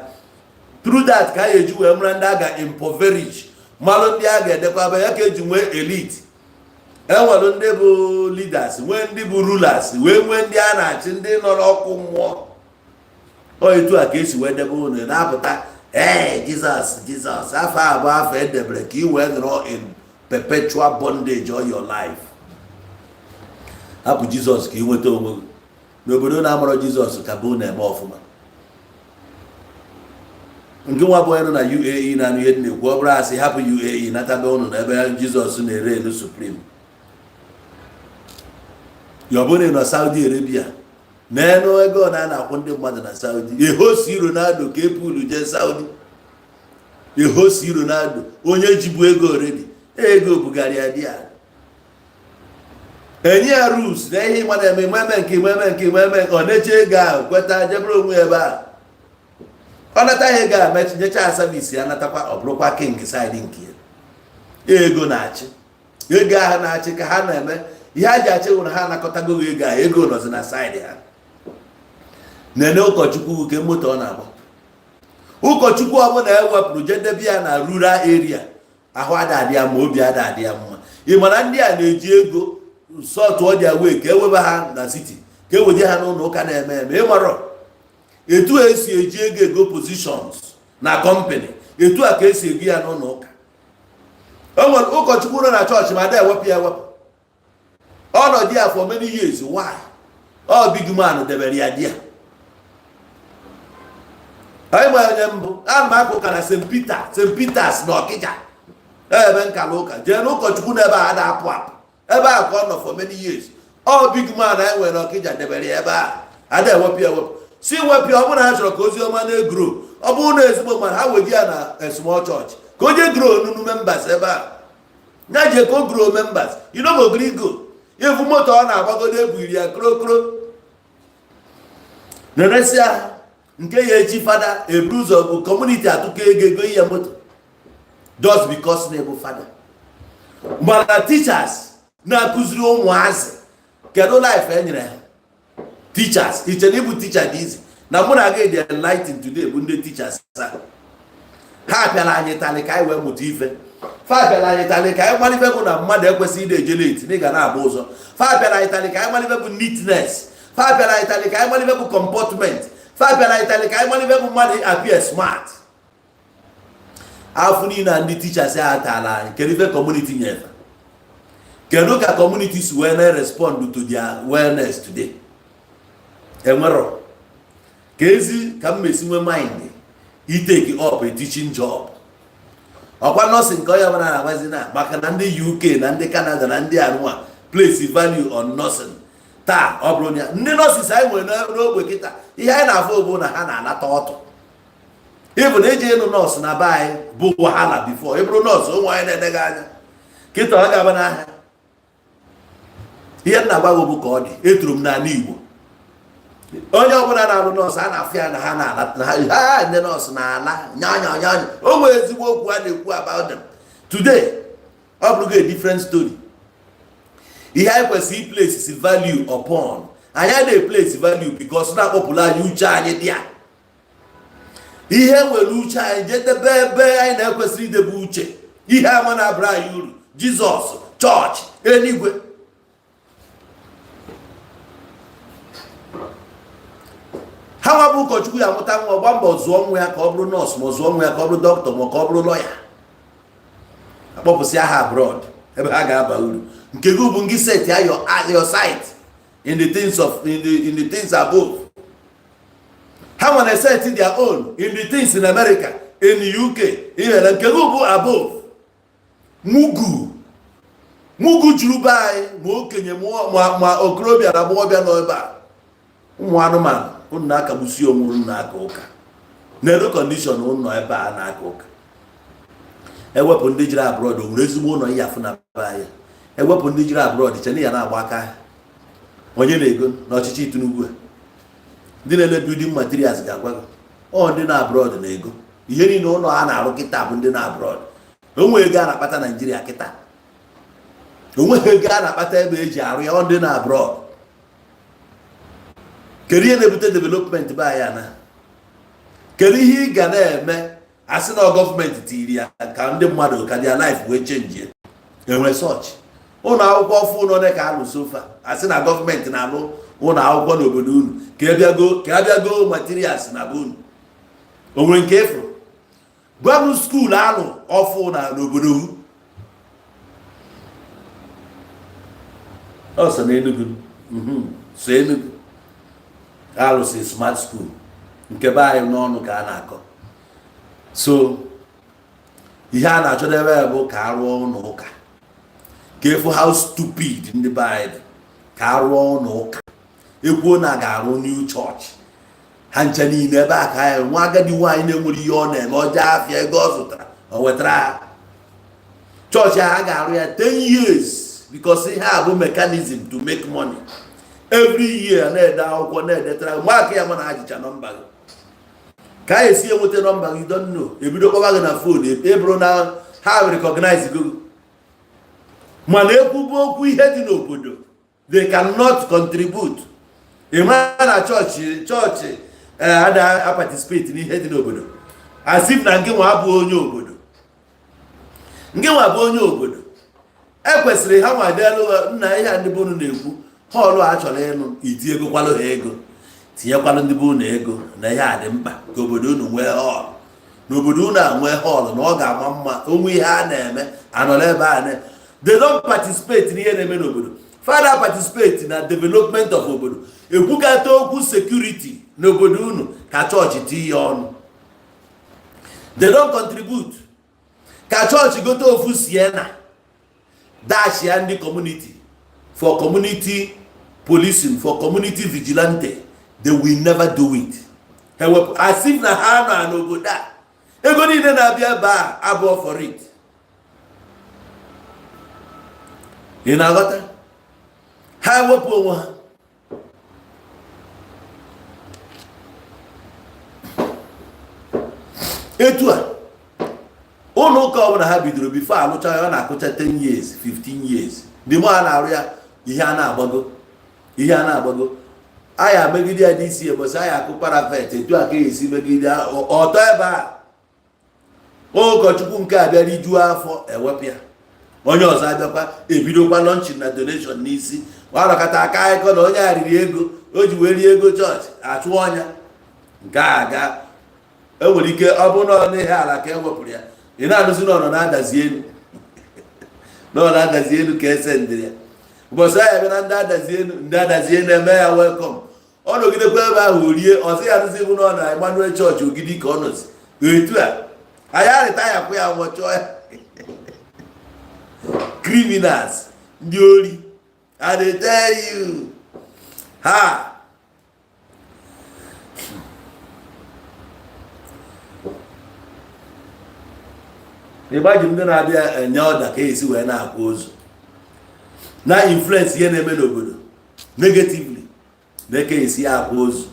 Through that ka a ga-eji wee mara ndị a ga-impoverish, malụ ndị a ga-edekwaba ya, ka eji nwee elite. Enwere ndị bụ leaders, nwee ndị bụ rulers, wee nwee ndị a na-achị, ndị nọ n'ọkụ mmụọ. Ọ etu a ka esi wee debe unu na-apụta. Ee, Jizọs, Jizọs, afọ abụọ, afọ edebere ka ị wee nọrọ in perpetual bondage all your life. Hapụ Jizọs ka ị nweta onwe gị. N'obodo na-amụrọ Jizọs ka bụ na-eme ọfụma. Nke nwa bụ onye nọ na UAE na-anụ ihe dị na-ekwu, ọ bụrụ asị, hapụ UAE, natabe ụnụ n'ebe Jizọs na-ere elu supreme. Ya ọ bụrụ na ị nọ Saudi Arabia, n'elu ego na a na-akwụ ndị mmadụ na Saudi, ehosi Ronaldo ka epulu jee Saudi, ehosi Ronaldo, onye jibu ego already, ego bugara ya dị ya. Enye ya rules na ihe ịma na-eme, ime eme nke, ime eme nke, ime eme nke. Ọ na-eche ego ahụ, kweta jebere onwe ya ebe ahụ. Ọ nata ya ego ahụ, mechi nyecha ya service ya, natakwa, ọ bụrụkwa king side nke ya. Ego na-achị, ego ahụ na-achị ka ha na-eme ihe ha ji achị bụ na ha anakọtago ego ahụ. Ego nọzi na side ha. Nene ụkọchukwu nke moto ọ na-agba. Ụkọchukwu ọbụla ewepụrụ jedebe ya na rural area, ahụ ada adị ya ma, obi ada adị ya mma. Ị mara ndị a na-eji ego sọtụọ dị wee ka ewebe ha na city, ka eweje ha n'ụlọ ụka na-eme eme. Ị marọ etu a esi eji ego ego positions na company, etu a ka esi ego ya n'ụlọ ụka. O nwere ụkọchukwu nọ na chọọchị ma ada ewepụ ya ewepụ ọnọdụ ya for many years. Why? Ọ big man debere ya di ya. Anyị ma onye mbụ ana m aka ụka na St. Peter, St. Peters na Ọkịja, ebe nkala ụka jee na ụkọchukwu n'ebe a na-apụ apụ, ebe a ka ọ nọ for many years. Ọ big man anyị nwere n'Ọkịja debere ya ebe a, ada ewepụ ya ewepụ. Si wepụ ya, ọ bụrụ na ha chọrọ ka ozi ọma na-e grow, ọ bụrụ na ezigbo mmadụ, ha weji ya na small church ka o jee grow nunu members ebe a. Ya jee ka o grow members, you no go gree go. Ifu moto ọ na-agbagodo, ebiri ya krokro neresịa nke ya echi. Fada eburu ụzọ bụ community atụkọ ego, ego ihe moto, just because na-ebu fada. Mana teachers na-akụziri ụmụazị, kedu life e nyere ha? Teachers, iche na ịbụ teacher dị izi? Na mụ na gị dị enlightened today bụ ndị teachers a. Ha pịara anyị talị ka anyị wee mụta ife. Fa pịara anyị talị ka anyị mara ife bụ na mmadụ ekwesịghị ịna eje late, na ị ga na-agba ụzọ. Fa pịara anyị talị ka anyị mara ife bụ neatness. Fa pịara anyị talị ka anyị mara ife bụ comportment. Fa pịara anyị talị ka anyị mara ife bụ mmadụ appear smart. Afọ niile a ndị teachers a tara anyị, kedu ife community nyefe? Kedu ka community si wee na-respond to their wellness today? Enwerọ ka ezi ka m mesi nwe mind i take up a teaching job. Ọkwa nursing ka onye ọbụla na-agbazi na maka na ndị UK na ndị Canada na ndị anụnwa place value on nursing. Taa, ọ bụrụ na ndị nurses anyị nwere n'ogbe kịta, ihe anyị na-afụ bụ na ha na-anata ọtụ. Ịbụ na eji ịnụ nọọsụ na be anyị bụ wahala before. Ịbụrụ nọọsụ, ụmụ anyị na-ene gị anya. Kịta ọ ga-aba n'ahịa. Ihe m na-agwa gị bụ ka ọ dị. Etoro m n'ala Igbo, onye ọbụla na-alụ nọọsụ, a na-afụ ya na ha na-ala na ha, ndị nọọsụ na-ala nya nya nya nya. O nwere ezigbo okwu a na-ekwu about them. Today ọ bụrụgo a different story. Ihe anyị kwesịrị i place value upon, anyị adịghị place value because na-akpọpụrụ anyị uche anyị dị a. Ihe nwere uche anyị jee debe ebe anyị na-ekwesịrị idebe uche, ihe ama na-abụrụ anyị uru: Jizọs, chọọchị, eluigwe. Ha nwa bụ ụkọchukwu ya mụta nwa, gba mbọ zụọ nwa ya ka ọ bụrụ nọọsụ, ma ọ zụọ nwa ya ka ọ bụrụ dọkịta, ma ka ọ bụrụ lọya, akpọpụsịa ha abroad ebe ha ga-aba uru. Nke gị bụ ngị set ya your sight in the things above. Ha nwere set their own in the things in America, in the UK. Ihere nke gị bụ above. Mugu mugu juru be anyị, ma okenye ma okorobịa na agbọghọbịa nọ ebe a, ụmụ anụmanụ unu na-akagbusi onwe unu na-aka ụka n'elu condition ụnọ ebe a na-aka ụka. Ewepụ ndị jiri abroad, o nwere ezigbo ụlọ ihe afụ na be anyị. Ewepụ ndị jiri abroad, chena ya na-agba aka onye na-ego n'ọchịchị Tinubu a. Ndị na-ele building materials ga-agwa gị, ọ ndị na abroad na-ego ihe niile ụlọ a na-arụ kịta bụ ndị na abroad. Onwe ego a na-akpata Naijiria kịta, onweghị ego a na-akpata ebe eji arụ ya, ọ ndị na abroad. Kedu ihe na-ebute development be anyị ana? Kedu ihe ị ga na-eme asị na gọọmenti tiri ya ka ndị mmadụ ka their life wee change? Enwere such ụlọ akwụkwọ ọfụ ụlọ ole ka alụ so far asị na gọọmenti na-alụ ụlọ akwụkwọ n'obodo unu, ka abịago materials na be unu? O nwere nke efuru? Gwa m school alụ ọfụ na n'obodo unu. Ọ so n'Enugu, so Enugu alụsị smart school nke be anyị n'ọnụ ka a na-akọ. So ihe a na-achọdebe ya bụ ka a rụọ ụlọ ụka, ka efu how stupid ndị be anyị dị. Ka a rụọ ụlọ ụka, ekwuo na a ga-arụ new church, ha ncha niile ebe a ka anyị nwa agadi nwaanyị na-enwere ihe ọ na-eme, ọjọọ afịa ego ọ zụtara o wetara ha chọọchị a ga-arụ ya 10 years. Because ihe a bụ mechanism to make money. Every year na-ede akwụkwọ, na-edetara mgbe aka ya mana ajicha nọmba gị ka a esi enweta nọmba gị. Don't know, ebido kpọba gị na phone, eburu na ha recognize gị. Mana ekwubu okwu ihe dị n'obodo, they cannot contribute. Ị mara na chọọchị ada participate n'ihe dị n'obodo, as if na ngị nwa abụ onye obodo, ngị nwa bụ onye obodo. Ekwesịrị ha nwa delu nna ihe a ndị bụ unu na-ekwu. Hall a chọrọ ịnụ, iti ego, kwalụ ha ego, tinyekwalụ ndị bụ unu ego na ihe a dị mkpa ka obodo unu nwee hall. N'obodo unu a nwee hall na ọ ga-ama mma onwe ihe a na-eme anọrọ ebe a na. They don't participate n'ihe na-eme n'obodo. Fada participate na development of obodo. Ekwukata okwu security n'obodo unu ka chọọchị tinye ọnụ, they don't contribute. Ka chọọchị gote ofu Sienna, dash ya ndị community for community policing, for community vigilante, they will never do it. Ha ewepụ as if na ha nọ n'obodo a, ego niile na-abịa ebe a abụọ for it. Ị na-aghọta? Ha ewepụ onwe ha. Etu a ụlọ ụka ọbụla ha bidoro, before alụcha ya, ọ na-akụcha 10 years, 15 years. Ndị mụ a na-arụ ya, ihe a na-agbago, ihe a na-agbago, aya megide ya n'isi ebosi, aya akụ parapet. Etu a ka esi megide ya ọtọ ebe a. Ụkọchukwu nke a bịa rijuo afọ, ewepụ ya, onye ọzọ abịakwa, ebidokwa launching na donation n'isi. Ọnọkọta aka akụkọ na onye a riri ego, o ji wee rie ego chọọchị, achụ ọnya nke a ga. Enwere ike ọ bụrụ na ọ n'ihe ala ka e wepụrụ ya, ị na-anụzi na ọ nọ na-adazi elu, na ọ na-adazi elu ka ese ndịrị ya. Ụbọchị ahụ bịa na ndị adazi elu, ndị adazi elu eme ya welcome. Ọ nọgidekwa ebe ahụ rie ọzọ ya, nụzi bụ na ọ na Emmanuel Church Ogidi ka ọ nọzi. Etu a anyị arịta ya kwụ ya nwụchọọ ya. Criminals, ndị ori, I dey tell you. Ha ịgbaji ndị na-abịa enye ọda ka esi wee na-akwa ozu, na influence ihe na-eme n'obodo negatively, na-eke esi akwa ozu.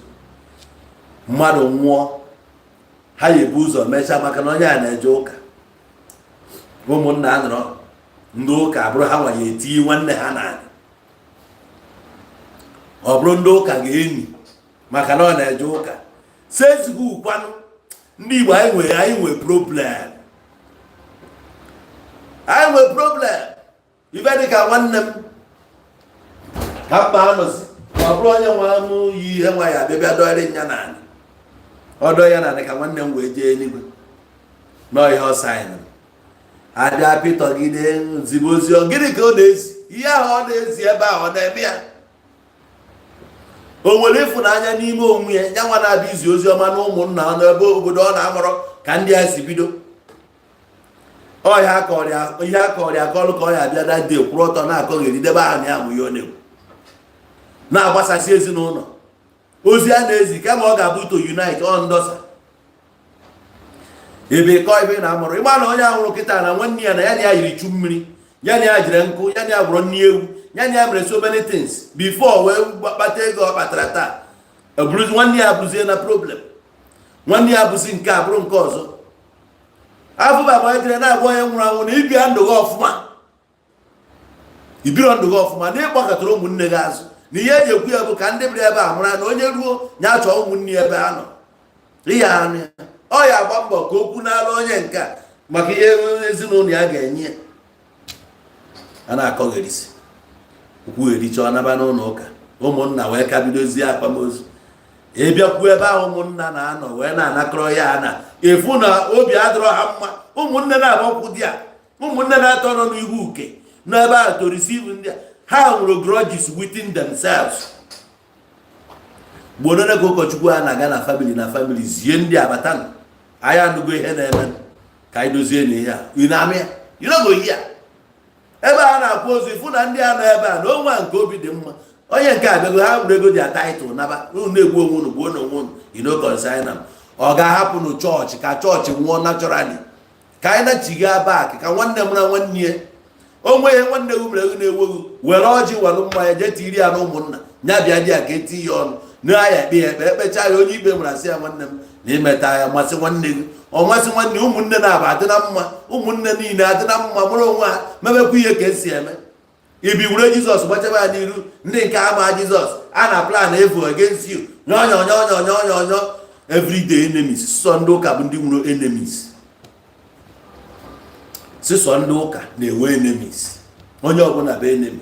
Mmadụ nwụọ, ha ya ebu ụzọ mechaa, maka na onye a na-eje ụka, ụmụnna nọrọ, ndị ụka abụrụ ha nwa ya etinye nwanne ha n'ala. Ọ bụrụ ndị ụka ga-enyi maka na ọ na-eje ụka sezighi ukwanụ. Ndị Igbo, anyị nwe problem, anyị nwe problem. Ife dịka nwanne m ka mkpa anọzi, ọ bụrụ onye nwe m yi ihe nwa ya abịa bịa dọrị ya n'ala, ọ dọ ya n'ala ka nwanne m wee jee eluigwe. Nọọ ihe ọ saịnụ abịa pịtọgide nzigbo ozi. Gịnị ka ọ na-ezi? Ihe ahụ ọ na-ezi ebe ahụ, ọ na-eme ya? O nwere ịfụnanya n'ime onwe ya? Ya nwa na-abịa izi ozi ọma na ụmụnna n'ebe obodo ọ na-amụrọ ka ndị a si bido ọhịa akọrịa, ihe akọrịa akọlụ ka ọ ya abịa dade kwụrụ ọtọ na-akọgheri debe ahụ na ya mụ ihe ọ na-ekwu, na-agbasasị ezinụlọ. Ozi a na-ezi, kama ọ ga-abụ to unite, ọ ndọsa ebe kọọ ebe na-amụrụ. Ịgba na onye ahụrụ kịta na nwanne ya na ya na ya yiri chu mmiri, ya na ya jiri nkụ, ya na ya gwụrụ nri ewu, ya na ya mere so many things before wee kpata ego ọ kpatara taa. Eburuzi nwanne ya bụzie na problem, nwanne ya bụzi nke a bụrụ nke ọzọ. Afụba ejere na-agwa onye nwụrụ anwụ na ibia ndụ gị ọfụma, ibiro ndụ gị ọfụma, na ịgbakọtara ụmụnne gị azụ, na ihe eji ekwu ya bụ ka ndị bịara ebe a mara na onye ruo ya chọọ ụmụnne ya ebe ha nọ. Ihe anụ ya, ọ ya agba mbọ ka okwu n'ala onye nke a maka ihe ezinụlọ ya ga-enye ya. A na-akọgherisi okwughericha, ọ naba n'ụlọ ụka, ụmụnna wee ka bidozie akwamozu. Ịbịakwu ebe ahụ ụmụnna na-anọ wee na-anakọrọ ya na efu na obi adịrọ ha mma. Ụmụnne na-agbakwu di a, ụmụnne na-atọ nọ n'ihu uke n'ebe ahụ to receive ndị a, ha nwere grudges within themselves. Gboo ka ụkọchukwu a na-aga na family na family zie ndị abata, anyị anụgo ihe na-eme, ka anyị dozie na ihe a. Ị na-amụ ya, you no go hear. Ebe a na-akwụ ozu, ịfụ na ndị a nọ ebe a na onwe a nke obi dị mma, onye nke abịago, ha nwere ego dị ataịtụl naba. Unu na-egbu onwe unu, gbuo n'onwe unu, you no concern am. Ọ ga-ahapụ nụ chọọchị ka chọọchị nwụọ naturally, ka anyị nachiga back, ka nwanne m na nwanne ya. Onwe ihe nwanne gị mere gị na-eweghị, were ọjị, were mmanya, jee tiri ya na ụmụnna ya, bịa di ya ka eti ya ọnụ na ya ekpe ya ekpe. Ekpecha ya, onye ikpe mara sị ya, "Nwanne m, na imeta ya masị nwanne gị, ọ masị nwanne." Ụmụnne na-aba adị na mma, ụmụnne niile adị na mma, mụrụ onwe ha, mebekwa ihe ka esi eme. Ibi were Jizọs gbachaba ya n'iru ndị nke ama Jizọs a na plan evu against you, nyọ nyọ nyọ nyọ nyọ nyọ nyọ, everyday enemies. Sọ ndị ụka bụ ndị nwere enemies, sịsọ ndị ụka na-enwe enemies. Onye ọbụla bụ enemy.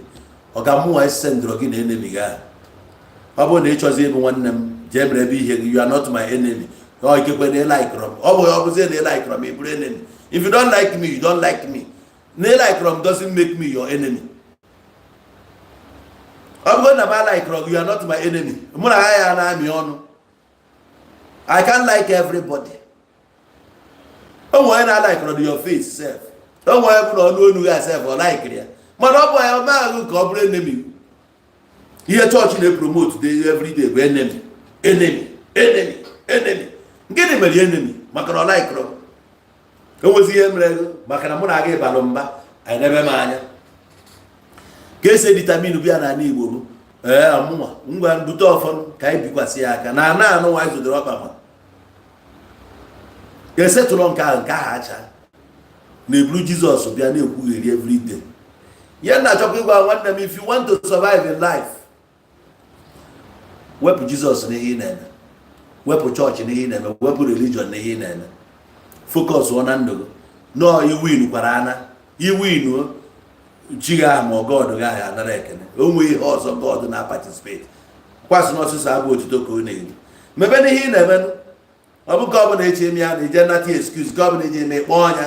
Ọ ga-amụnwa esendụrọ gị na enemy gị ahụ. Ọ bụrụ na ị chọzi ịbụ nwanne m, jee mere ebe ihe gị. You are not my enemy. Ọ ikekwe na ị likeọrọ m, ọ bụ ọ bụzie na ị likeọrọ m, ị bụrụ enemy. If you don't like me, you don't like me. Na ị likeọrọ m doesn't make me your enemy. Ọ bụrụ na m alikeọrọ gị, you are not my enemy. Mụ na ha ya na-amị ọnụ. I can't like everybody. O nwere onye na-alikeọrọ your face sef, o nwere bụ na ọnụ onu gị sef ọ likeịrị ya, mana ọ bụ ya ọ maghị ka ọ bụrụ enemy. Ihe chọọchị na-epromote day everyday bụ enemy, enemy, enemy, enemy. Gịnị mere enemy? Maka na ọ likeọrọ m. Enwezi ihe mere ego maka na mụ na aga ịbalụ mba anyị n'ebe m anya ka esi determine bịa n'ala Igbo bụ ee ọmụnwa ngwa mbute ọfọdụ ka anyị bikwasị ya aka na ana anụ nwa anyị zụdoro ọkpa ma esetụlọ nke ahụ, nke ahụ acha na-eburu Jizọs bịa na-ekwugheri everyday. Ihe na-achọkwa ịgwa nwanne m, if you want to survive in life, wepụ Jizọs n'ihe ị na-eme, wepụ chọọchị n'ihe ị na-eme, wepụ religion n'ihe ị na-eme. Focus ọ na ndụ gị nọọ. Iwin kwara ana iwin chi gị ahụ ma ọ God gị ahụ anara ekene. O nwee ihe ọzọ God na participate kwasị n'ọsịsọ abụ otuto ka ọ na-eri. Mebe n'ihe ị na-emenụ. Ọ bụ ka ọ bụ na echi eme ya na ije nata excuse, ka ọ bụ na ije eme kpọọ ọnya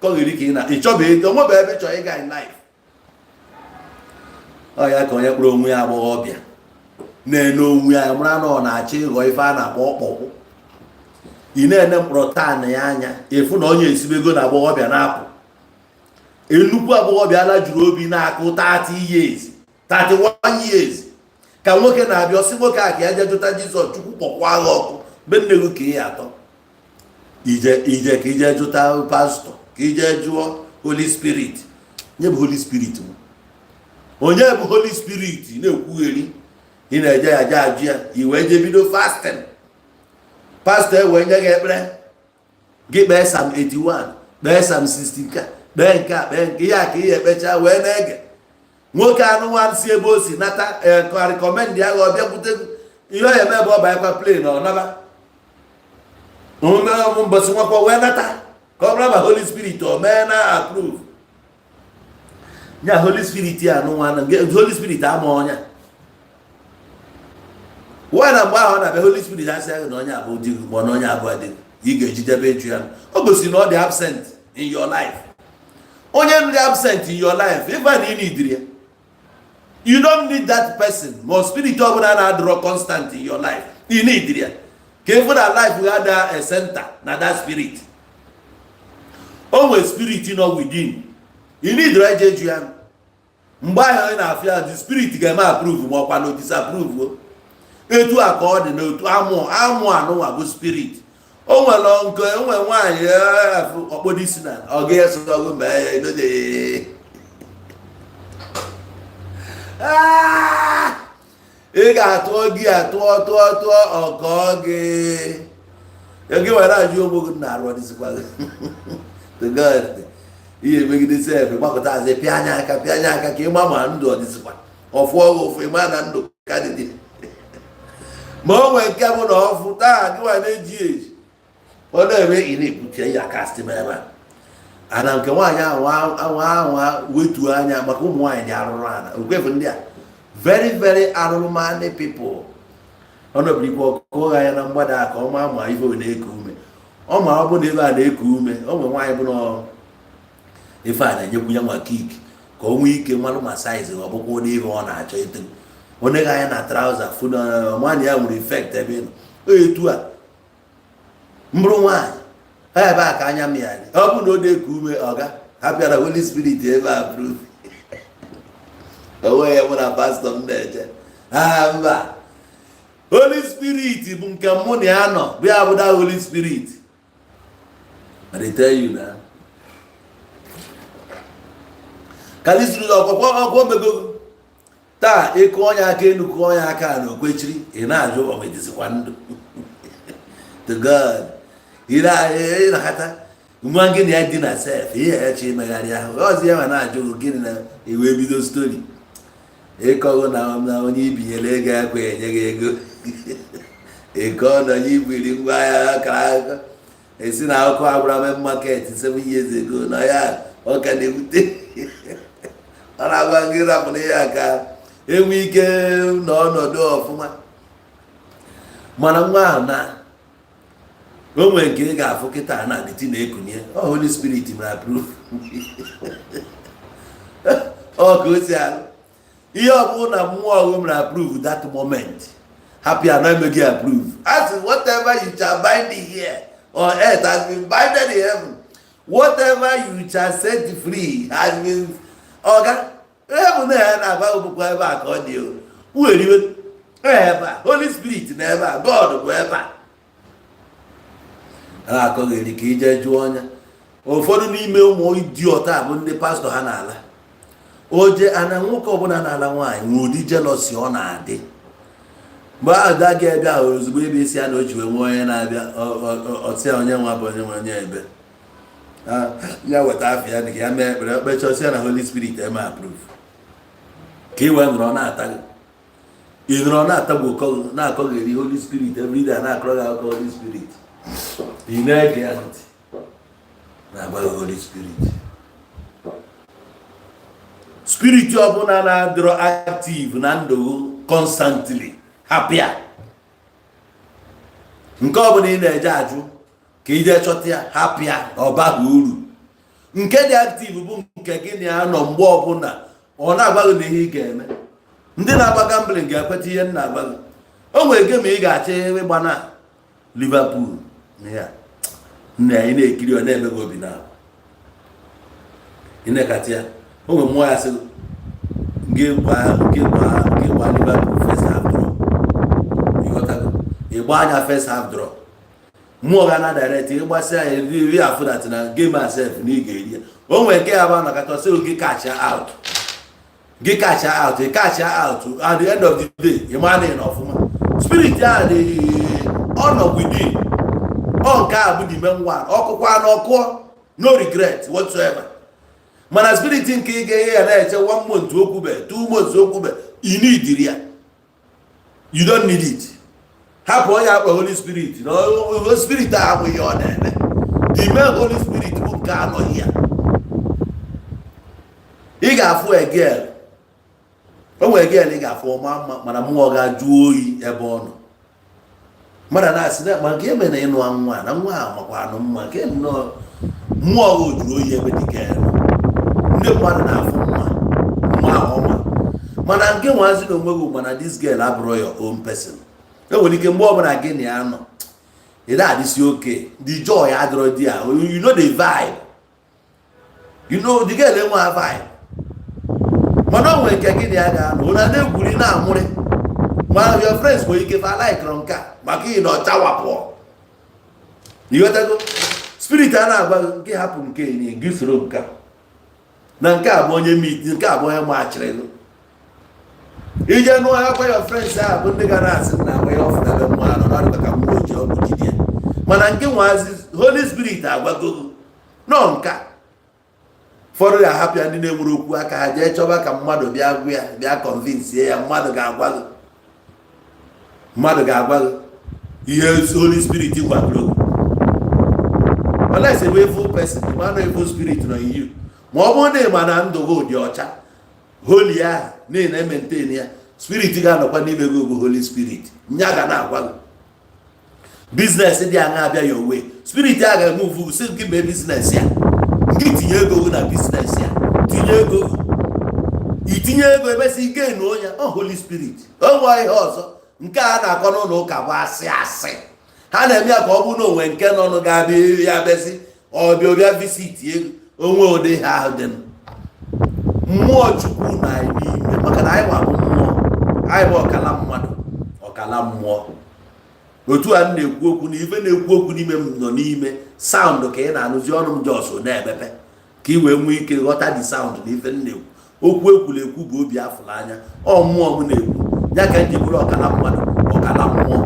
kọgheri ka ị na ịchọba ego nwebe ebe ị chọrọ ịga in life. Ọ ya ka onye kpọrọ onwe ya agbọghọbịa na-ene onwe ya mara na ọ na-achọ ịghọ ife a na-akpọ ọkpọkwụ. Ị na-ene mkpọrọ taa na ya anya ịfụ na onye esibego na agbọghọbịa na-apụ. Nnukwu agbọghọbịa ala juru obi na-akụ 30 years, 31 years, ka nwoke na-abịa ọsị nwoke a ka ya jee jụta Jizọs. Chukwu kpọkwa agha ọkụ be nne gị ka ị ya atọ ije ije ka ije jụta pastọ, ka ije jụọ Holy Spirit. Nye bụ Holy Spirit m, onye bụ Holy Spirit na-ekwugheri ị na-eje ya je ajụ ya. I wee jee bido fasting, pastọ e wee nye gị ekpere, gị kpee Psalm 81, kpee Psalm 60, nke a, kpee nke a, kpee nke ihe a, ka ihe ekpecha wee na-ege nwoke anụnwa si ebe o si nata recommend ya. Ọ bịakwute ihe ọ ya eme bụ ọ banyekwa plane, ọ naba mbọsị nwakwa wee nata ka ọ bụrụ ma Holy Spirit o mee na approve nya. Holy Spirit ya anụnwa na Holy Spirit ama ọnya nwa na mgbe ahụ ọ na-abịa, Holy Spirit asị ya na onye abụ di gị ma na onye abụọ dị gị, ị ga-ejidebe eju ya. O gosiri na ọ dị absent in your life. Onye dị absent in your life, ife na ị need ya, you don't need that person. Ma spirit ọbụla na-adịrọ constant in your life, ị need ya ka ịfụ na life ga ada a center na that spirit. O nwere spirit nọ within, ị need eje eju ya. Mgbe ahụ ị na-afụ ya, the spirit ga-eme approve ma ọkwa na disapprove o. Etu a ka ọ dị n'otu amụ amụ anụnwa bụ spirit. O nwere nke o nwere nwaanyị ọkpọdo isi na ọ ga-eso ọgụ mee ya inoje. Ah! Ị ga-atụọ gị atụọ tụọ tụọ ọkọ gị gị were ajụ onwe gị na arụ ọdịzikwa gị. To God, ihe megide sef gbakọta azụ, pịa anya aka, pịa anya aka ka ịma ma ndụ ọdịzikwa ọfụọ gị ụfụ, ịma na ndụ ka dị dị. Ma o nwee nke bụ na ọfụ taa gị nwa na-eji eji ọ na-eme, ị na-ebute ya kasti m ebe a ana nke nwaanyị ahụ anwa anwa wetuo anya maka ụmụ nwaanyị dị arụrụ ana okwefu ndị a, very very arụrụmanị people. Ọ nọbirikwa ọkụ ụgha ya na mgbada a ka ọ maa ma ife ọ na-eku ume. Ọ ma ọ bụ na ebe a na-eku ume. O nwere nwaanyị bụ na ife a na-enyekwu ya nwa kik ka o nwee ike mmalụ ma size ọ bụkwa ụdị ihe ọ na-achọ ete onye anya na trouser fụ na nwaanyị ya nwere effect ebe ị nọ. O etu a mbụrụ nwaanyị ha ebe a ka anya m ya dị. Ọ bụ na ọ na-eku ume, ọga ha bịara Holy Spirit ebe a bụrụ onwe ya. Mụ na pastọ m na-eje ha mba. Holy Spirit bụ nke mụ na ya nọ bịa bụda Holy Spirit. I dey tell you na Kaliziri ọkwakwa ọkwa omego taa. Ịkụ onye aka elu, kụọ onye aka na okwechiri, ị na-ajụ ọmedizikwa ndụ to God. Ị na-akata nwa gị na ya dị na sef ihe ya chi imegharị ahụ ọzọ ya ma na-ajụ gị gịnị na iwe bido story ịkọgụ na onye ibinyere ego ekwe enye gị ego, ịkọ na onye ibiri ngwa ahịa akara akụkọ esi na akụkọ agbara main market 7 years ago na ya ọ ka na-ewute. Ọ na-agwa gị rapụrụ ya ka enwe ike n'ọnọdụ ọfụma. Mana nwa ahụ na o nwere nke ị ga-afụ kịta na adịtị na-ekunye ọ Holy Spirit mere approve ọ ka o si alụ ihe ọ bụrụ na mmụọ ọghọm mere approve that moment, hapụ ya na emeghị approve. As in, whatever you shall bind here on earth has been binded in heaven, whatever you shall set free has been. Ọga heaven na ya na-agwa bụkwa ebe a ka ọ dị o weriwe ebe a. Holy Spirit na ebe a, God bụ ebe a a na-akọgheri ka ije jụọ ọnya. Ụfọdụ n'ime ụmụ idiot a bụ ndị pastọ ha na-ala oje ana. Nwoke ọbụla na-ala nwaanyị nwere ụdị jealousy ọ na-adị mgbe ahụ da ga-ebịa ahụ ozugbo ebe isi ya na o ji wee nwee onye na-abịa ọtịa onye nwa bụ onye nwe onye ebe ya weta afọ ya dị ka ya mee ekpere okpechọsị ya na Holy Spirit eme approve ka ị wee nọrọ na-ata gị. Ị nọrọ na-atagbu ụkọ na-akọgheri Holy Spirit everyday, na-akọrọ gị akụkọ Holy Spirit, ị na-ege ya ntị na-agwa gị Holy Spirit. Spirit ọbụla na-adịrọ active na ndụ gị constantly, hapụ ya. Nke ọbụla ị na-eje ajụ ka ije chọta ya, hapụ ya, ọ baghị uru. Nke dị active bụ nke gị na ya nọ mgbe ọbụla, ọ na-agwa gị na ihe ị ga-eme. Ndị na-agba gambling ga-ekweta ihe m na-agba gị. O nwere game ị ga-achọ ịgba na Liverpool ya nna ya, ị na-ekiri, ọ na-eme gị obi na ị na-ekata ya. O nwere mmụọ ya sị gị gbaa, gị gbaa, gị gbaa Liverpool first half draw. Ịghọtago? Ịgba anya first half draw, mmụọ ga na direct ịgbasịa ya iri afụ that na game asef na ị ga-eri ya. O nwere nke ya bụ anakọta sị gị cash out, gị cash out, ị cash out. At the end of the day, ị ma na ị nọ ọfụma. Spirit ya dị ọ nọ within ọ. Nke a bụ the main one. Ọkụkwa na ọkụọ, no regret whatsoever. Mana spirit nke ị ga-enye ya na-eche one month okwube, 2 months okwube, ị need ya, you don't need it. Hapụ onye akpọ Holy Spirit na Holy Spirit a abụghị ihe ọ na-eme. The main Holy Spirit bụ nke anọghị ya. Ị ga-afụ a girl, o nwere girl ị ga-afụ ọma mma, mana mmụọ ga-ajụ oyi ebe ọ nọ. Mmadụ na-asị na ma nke eme na ịnụ nwa na nwa a makwa anụ mma nke nnọọ mmụọ gị jụrụ oyi ebe dị ka nọ. Ndị mmadụ na-afụ mma mma ọma, mana nke nwazi na onwe gị, mana this girl abụrụ your own person. E nwere ike mgbe ọbụla gị na ya nọ, ị na-adịsi oke, the joy adịrọ di ya. You know the vibe, you know the girl enwe vibe. Mana o nwere nke gị na ya ga-anọ ụna na-egwuri na-amụrị, ma your friends nwere ike fa like nke a maka ị na ọchawapụ. Ịghọtago? Spirit a na-agwa gị nke hapụ nke enyi gị, soro nke a na nke a bụ onye meet, nke a bụ onye machịrị gị ije nụọ ya kwa. Your friends a bụ ndị ga na-asị na agwa ya ọfụ ebe mmụọ anọ na ọdịka ka mmụọ ji ọgwụ jide ya. Mana nke nwazi Holy Spirit agwago gị nọ nka. Ụfọdụ ga-ahapụ ya, ndị na-enwere okwu aka ha jee chọba ka mmadụ bịa gwa ya, bịa convince ya. Mmadụ ga-agwa gị, mmadụ ga-agwa gị ihe Holy Spirit gwagoro gị, unless ebe evil person ma na evil spirit nọ in you. Ma ọ bụrụ na ị ma na ndụ gị dị ọcha, holy ahụ n'ihi na maintain ya, spirit ga-anọkwa n'ime gị bụ Holy Spirit nya ga na-agwa gị business dị aṅa abịa ya owe. Spirit a ga-emove si gị mee business ya, gị tinye ego gị na business ya, tinye ego gị, itinye ego emesi ike na onye ọ Holy Spirit. O nwee ihe ọzọ nke a na-akọ n'ụlọ ụka bụ asị asị ha na-eme ya ka ọ bụrụ na onwe nke nọ nụ ga-abịa ya bịazi ọbịa ọbịa visit ego onwe. Ụdị ihe ahụ dị mmụọ Chukwu na anyị n'ime, maka na anyị nwa bụ mmụọ, anyị bụ ọkala mmadụ, ọkala mmụọ. Otu a m na-ekwu okwu na ife na-ekwu okwu n'ime m nọ n'ime sound ka ị na-anụzi ọnụ m jos na-emepe. Ka ị wee nwee ike ghọta the sound na ife m na-ekwu. Okwu ekwuru ekwu bụ obi afụrụ anya. Ọ mmụọ m na-ekwu ya ka m ji bụrụ ọkala mmadụ, ọkala mmụọ.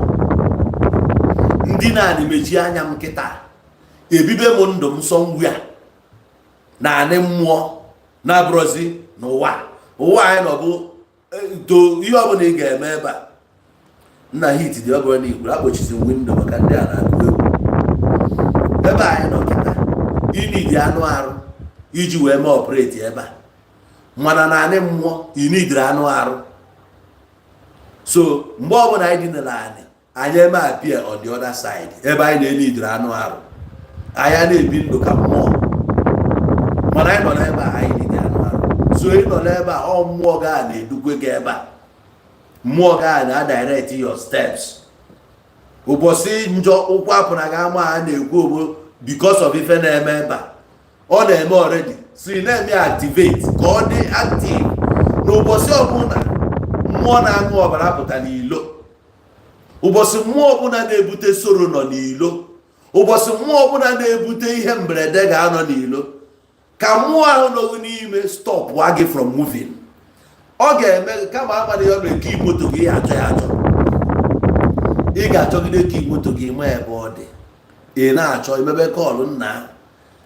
Ndị na-anị mechie anya m kịta, ebibe m ndụ m somewhere na anị mmụọ na-abụrọzi n'ụwa. Ụwa anyị nọ bụ to ihe ọbụla ị ga-eme ebe a nna hit dị. Ọ bụrụ na ikwuru akpọchizi window maka ndị a na-agụ egwu ebe anyị nọ kịta, inidi anụ arụ iji wee mee operate ebe a, mana na anị mmụọ inidiri anụ arụ. So mgbe ọbụla anyị dinara anị, anyị eme appear on the other side ebe anyị na-enidiri anụ arụ. Anyị a na-ebi ndụ ka mmụọ, mana anyị nọ n'ebe a, anyị nidi anụ arụ. So ị nọ n'ebe a, ọ mmụọ gaa na-edukwe gị ebe a. Mmụọ gaa na direct your steps. Ụbọchị njọ ụkwụ apụna gị ama a na-ekwu ogbo because of ife na-eme ebe a, ọ na-eme already. So ị na-eme activate ka ọ dị active n'ụbọchị ọbụla mmụọ na-aṅụ ọbara pụta n'ilo, ụbọchị mmụọ ọbụla na-ebute soro nọ n'ilo, ụbọchị mmụọ ọbụla na-ebute ihe mberede ga-anọ n'ilo, ka mmụọ ahụ nọgụ n'ime stop gị from moving. Ọ ga-eme kama amana ya ọ mere key moto gị achọ ya achọ. Ị ga-achọgide key moto gị ma ebe ọ dị. Ị na-achọ imebe call, nna,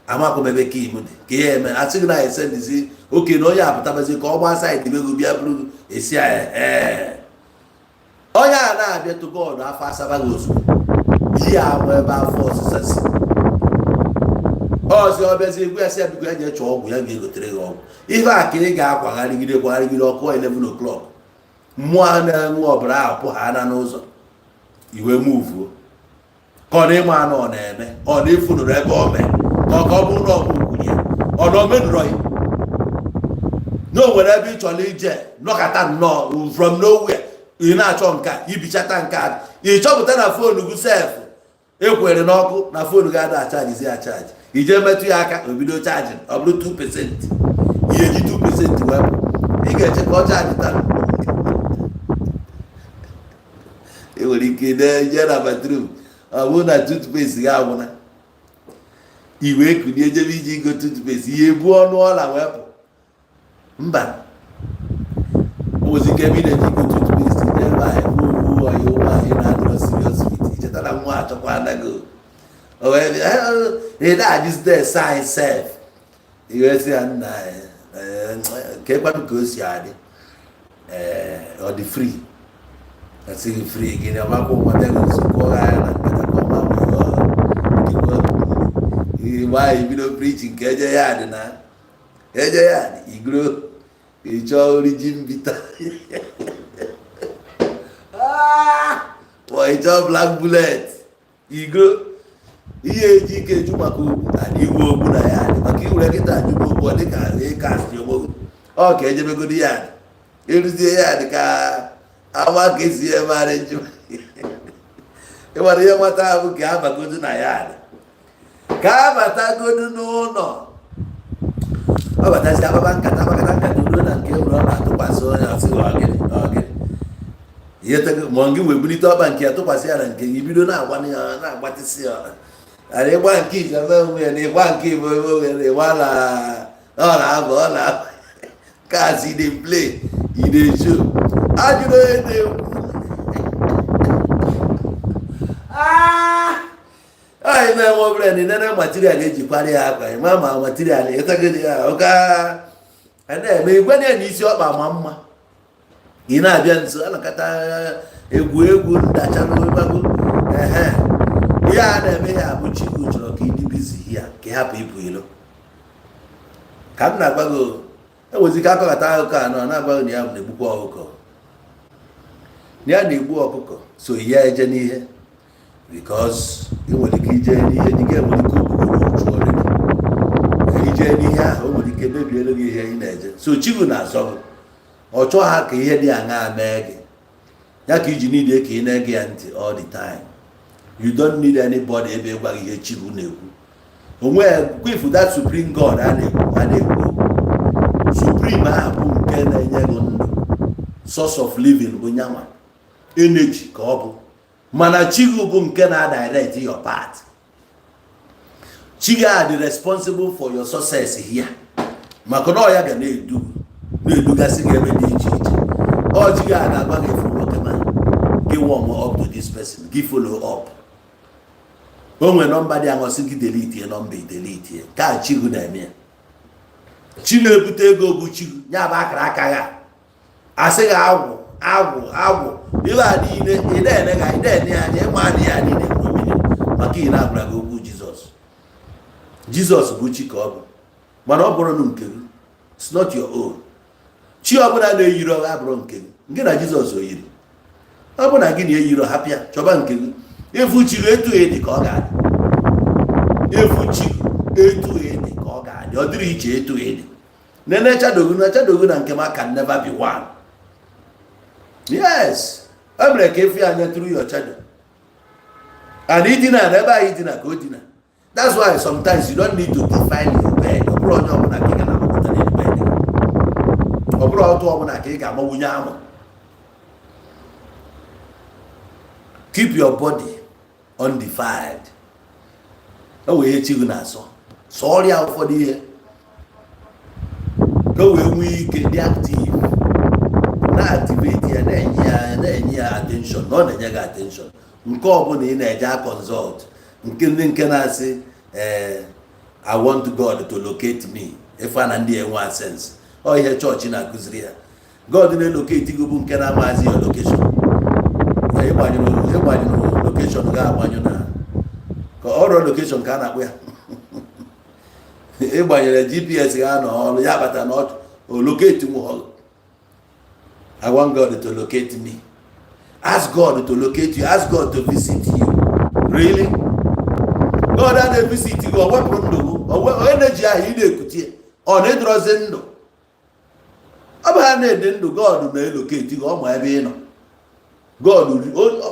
amakwa m ebe key m dị, ka ihe eme. Asị gị na esendizi oke na onye apụtabazi ka ọ gbaa side be gị bịa bụrụ esi ee onye a na-abịa to God afọ asaba gị ozugbo ihe ahụ ebe afọ ọsịsa si ọzọ. Ọ bịazi egwu ya sị ya biko, ya jee chọọ ọgwụ, ya ga-egotere gị ọgwụ. Ihe a ka ị ga-akwagharịgide kwagharịgide ọkụ 11 o'clock, mmụọ ahụ na-enwe ọbara ahụ pụ ha na n'ụzọ iwe muvuo, ka ọ na ịma anụ ọ na-eme, ọ na-efunụrụ ebe ọ mee, ka ọ bụrụ na ọ bụ kwuru ya, ọ na omenụrọ ya na o nwere ebe ị chọrọ ije. Nọkọta nnọọ from nowhere, ị na-achọ nke a, ibichata nke a, ị chọpụta na phone gị sef ekwere n'ọkụ, na phone gị ada achargezi acharge. Ije metụ ya aka, o bido charge, ọ bụrụ 2%. Ihe eji 2% wepụ, ị ga-eche ka ọ charge taa. Ị nwere ike jee na bathroom, ọ bụrụ na toothpaste gị agwụna, i wee kulie jebe iji igo toothpaste, ihe ebu ọnụ ọla wepụ. Mba, o nwezi ike ebe ị na-eji igo toothpaste ebe a ebe owu ọyị nwaanyị na-adịrọ serious with ichetara nwa achọkwa anago o wee bịa, ị na-ajụzide ese anyị sef. Iwe sị ya, nna, ka ekwanụ ka o si adị, ee, ọ dị free. Asị gị free gịnị? Ọmakwa ụwa bịa gị nso kụọ gị anya na nkata ka ọma mgbe anyị bido preaching nke eje ya dị na eje ya dị igro ịchọọ origin bitter ma ịchọọ Black Bullet igro. Ihe eji ike eju maka ogbu ana iwu ogbu na ya dị maka iwere kịta ajụgbu ogbu, ọ dịka ịkasị ogbu. Ọ ka ejebegodi ya dị eruzie ya dị ka ama ka esi eme arịnjụ ịgbara ihe nwata ahụ ka abagodu na ya dị ka abatagodu n'ụlọ. Ọ batazi akpaba nkata, akpakata nkata ruo na nke nwere ọ na-atụkwasị onye ọsị ọgịnị ọgịnị ihe tego ma gị wee bulite ọkpa nke ya tụkwasị ya na nke gị, bido na-agba ya, na-agbatịsị ya ara ịgba nke ije eme onwe ya na ịgba nke igbo eme onwe ya na ịgba na ọ na-abụ ọ na-abụ kaasị dey play, e dey show. Ajụrụ onye na-ekwu anyị na-enwe obere na nene material ejikwara ya akwa ịma ma material ịtagide ya ụka a na-eme igwe na isi ọkpa ma mma. Ị na-abịa nso anakọta egwu egwu ndacha n'ụgbago. Ehe, ihe a na-eme ya bụ Chukwu chọrọ ka ị dị busy ya, ka ị hapụ ịpụ ilo. Ka m na-agwa gị, enwezi ike akọkọta akụkọ anọ na-agwa gị na ya na-egbukwa ọkụkọ, na ya na-egbu ọkụkọ. So ya eje n'ihe because ị nwere ike ije n'ihe dị gị, enwere ike ogbugoro uchu already. Ije n'ihe ahụ, o nwere ike mebiere gị ihe ị na-eje. So Chukwu na-azọ gị, ọ chọọ ha ka ihe dị aṅaa mee gị, ya ka iji niile ka ị na-ege ya ntị all the time. You don't need anybody ebe ịgwa gị ihe Chukwu na-ekwu onwe kwifu. That supreme God a na-ekwu, a na-ekwu okwu supreme ahụ bụ nke na-enye gị ndụ, source of living bụ nyanwa, energy ka ọ bụ. Mana chi gị bụ nke na-direct your path. Chi gị a dị responsible for your success here, maka na ọ ya ga na-edu na-edugasị gị ebe dị iche iche. Ọ chi gị a ga-agwa gị, "Furu nwoke, ma gị warm up to this person, gị follow up." O nwere nọmba dị aṅụ, sị gị delete nọmba, delete. Ka chi gị na-eme ya. Chi na-ebute ego bụ chi gị, ya bụ akara aka ya. Asị gị agwụ, agwụ, agwụ, ihe a niile ị na-ene ga ị na-ene ya anya, ịma na ya niile nwere mmiri, maka ị na-agwara gị okwu Jizọs. Jizọs bụ chi ka ọ bụ, mana ọ bụrụ nke gị, it's not your own. Chi ọbụla na-eyiri ọgha abụrụ nke gị. Gị na Jizọs o yiri? Ọ bụ na gị na-eyiri, hapịa, chọba nke gị. Efu chi gị etu dị ka ọ ga-adị. Efu chi gị etu dị ka ọ ga-adị, ọ dịrị iche etu dị. Nene chadogu na chadogu na nke m can never be one. Yes, e mere ka efu ya anya through your shadow and idina na ebe anyị dina ka o dina. That's why sometimes you don't need to define your bed. Ọ bụrụ onye ọbụla ka ị ga na-amapụta n'elu bed, ọ bụrụ ọtụ ọbụla ka ị ga-amawunye amụ. Keep your body undefiled. O wee ihe chi gị na-asọ sọ ọrịa ụfọdụ ihe ka o wee nwee ike dị active, na-activate ya, na-enye ya attention, na ọ na-enye gị attention. Nke ọbụla ị na-eje a consult nke ndị nke na-asị, ee, "I want God to locate me." Ife na ndị enwe sense, ọ ihe chọọchị na-akụziri ya. God na-elocate gị bụ nke na-amazi ya location. Ịgbanyụrụ location ga-agbanyụ na ka ọrụ location ka a na-akpụ ya. Ịgbanyere GPS ga-anọ ọrụ ya bata na o locate nwe. "I want God to locate me." Ask God to locate you? Ask God to visit you? Really? God a na-evisit gị, ọ wepụrụ ndụ gị, energy ahụ ị na-ekute, ọ na-edorozi ndụ. Ọ bụ ha na-ede ndụ. God na-elocate gị, ọ ma ebe ị nọ. God,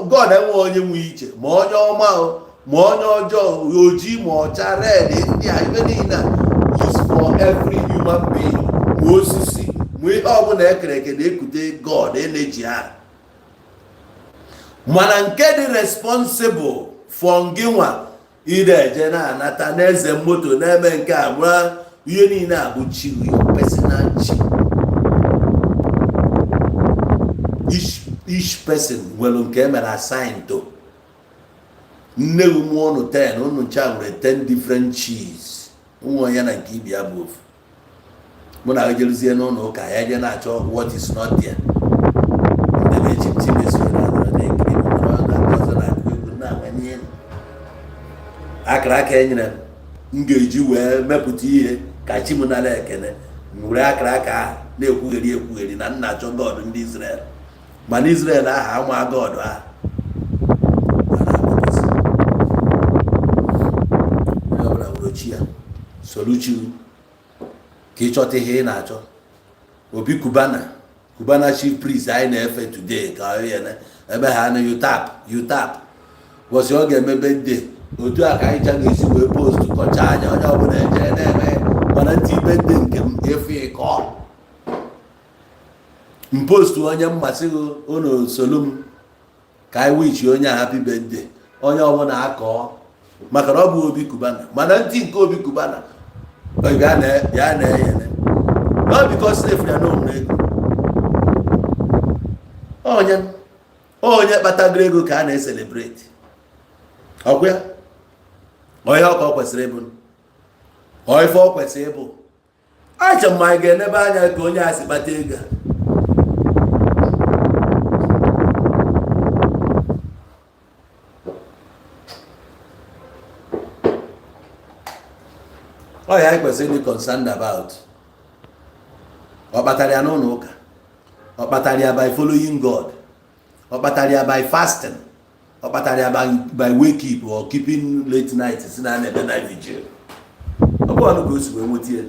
God enwe onye nwe iche, ma onye ọma o, ma onye ọjọọ, oji ma ọcha, red, ndị a, ibe niile is for every human being. Ma osisi ma ihe ọbụla ekere eke na-ekute God energy ahụ. Mana nke dị responsible for ngị nwa ide eje na-anata n'eze moto na-eme nke a mụra ihe niile a bụ chi, your personal chi. Each person nwere nke emere assign to. Nne gị mụọ ụnụ 10, ụnụ ncha nwere 10 different chis. Nwa ya na nke ibi ya bụ ofu. Mụ na jeruzie n'ụlọ ụka ya je na-achọ what is not there. Ndị na-echi ntị mesoro na adọrọ na-ekiri m, na ndị ọzọ na-akụ egwu na-amanye akara aka e nyere m, m ga-eji wee mepụta ihe ka chi m nara ekene. M were akara aka ahụ na-ekwugheri ekwugheri na nna achọ God ndị Israel, mana Israel ahụ ama God ahụ a na-akpọpụsị. Onye ọbụla nwere chi ya, soro chi ka ị chọta ihe ị na-achọ. Obi Cubana, Cubana Chief Priest anyị na-efe today, ka ọ ya ebe ha na utap utap ụbọchị ọ ga-eme birthday, otu a ka anyị cha ga-esi wee post kọchaa anya, onye ọbụla eje na-eme. Mana ntị birthday nke m efu ịkọ m post onye mmasị gị, unu solu m ka anyị wish onye a happy birthday. Onye ọbụla akọọ maka na ọ bụ Obi Cubana. Mana ntị nke Obi Cubana bịa na-eyene ọ because efu ya na onwere ego. Onye onye kpatagoro ego ka a na-ecelebrate. Ọkwa ya onye ọka ọ kwesịrị ịbụ, ọ ife ọ kwesịrị ịbụ. Acha m anyị ga-enebe anya ka onye a si kpata ego a. Ọ ya anyị kwesịrị ịdị concerned about. Ọ kpatara ya n'ụlọ ụka, ọ kpatara ya by following God, ọ kpatara ya by fasting, ọ kpatara ya by wake up or keeping late night, si na na-eme night vigil. Ọ bụ ọnụ ka o si wee nweta ya.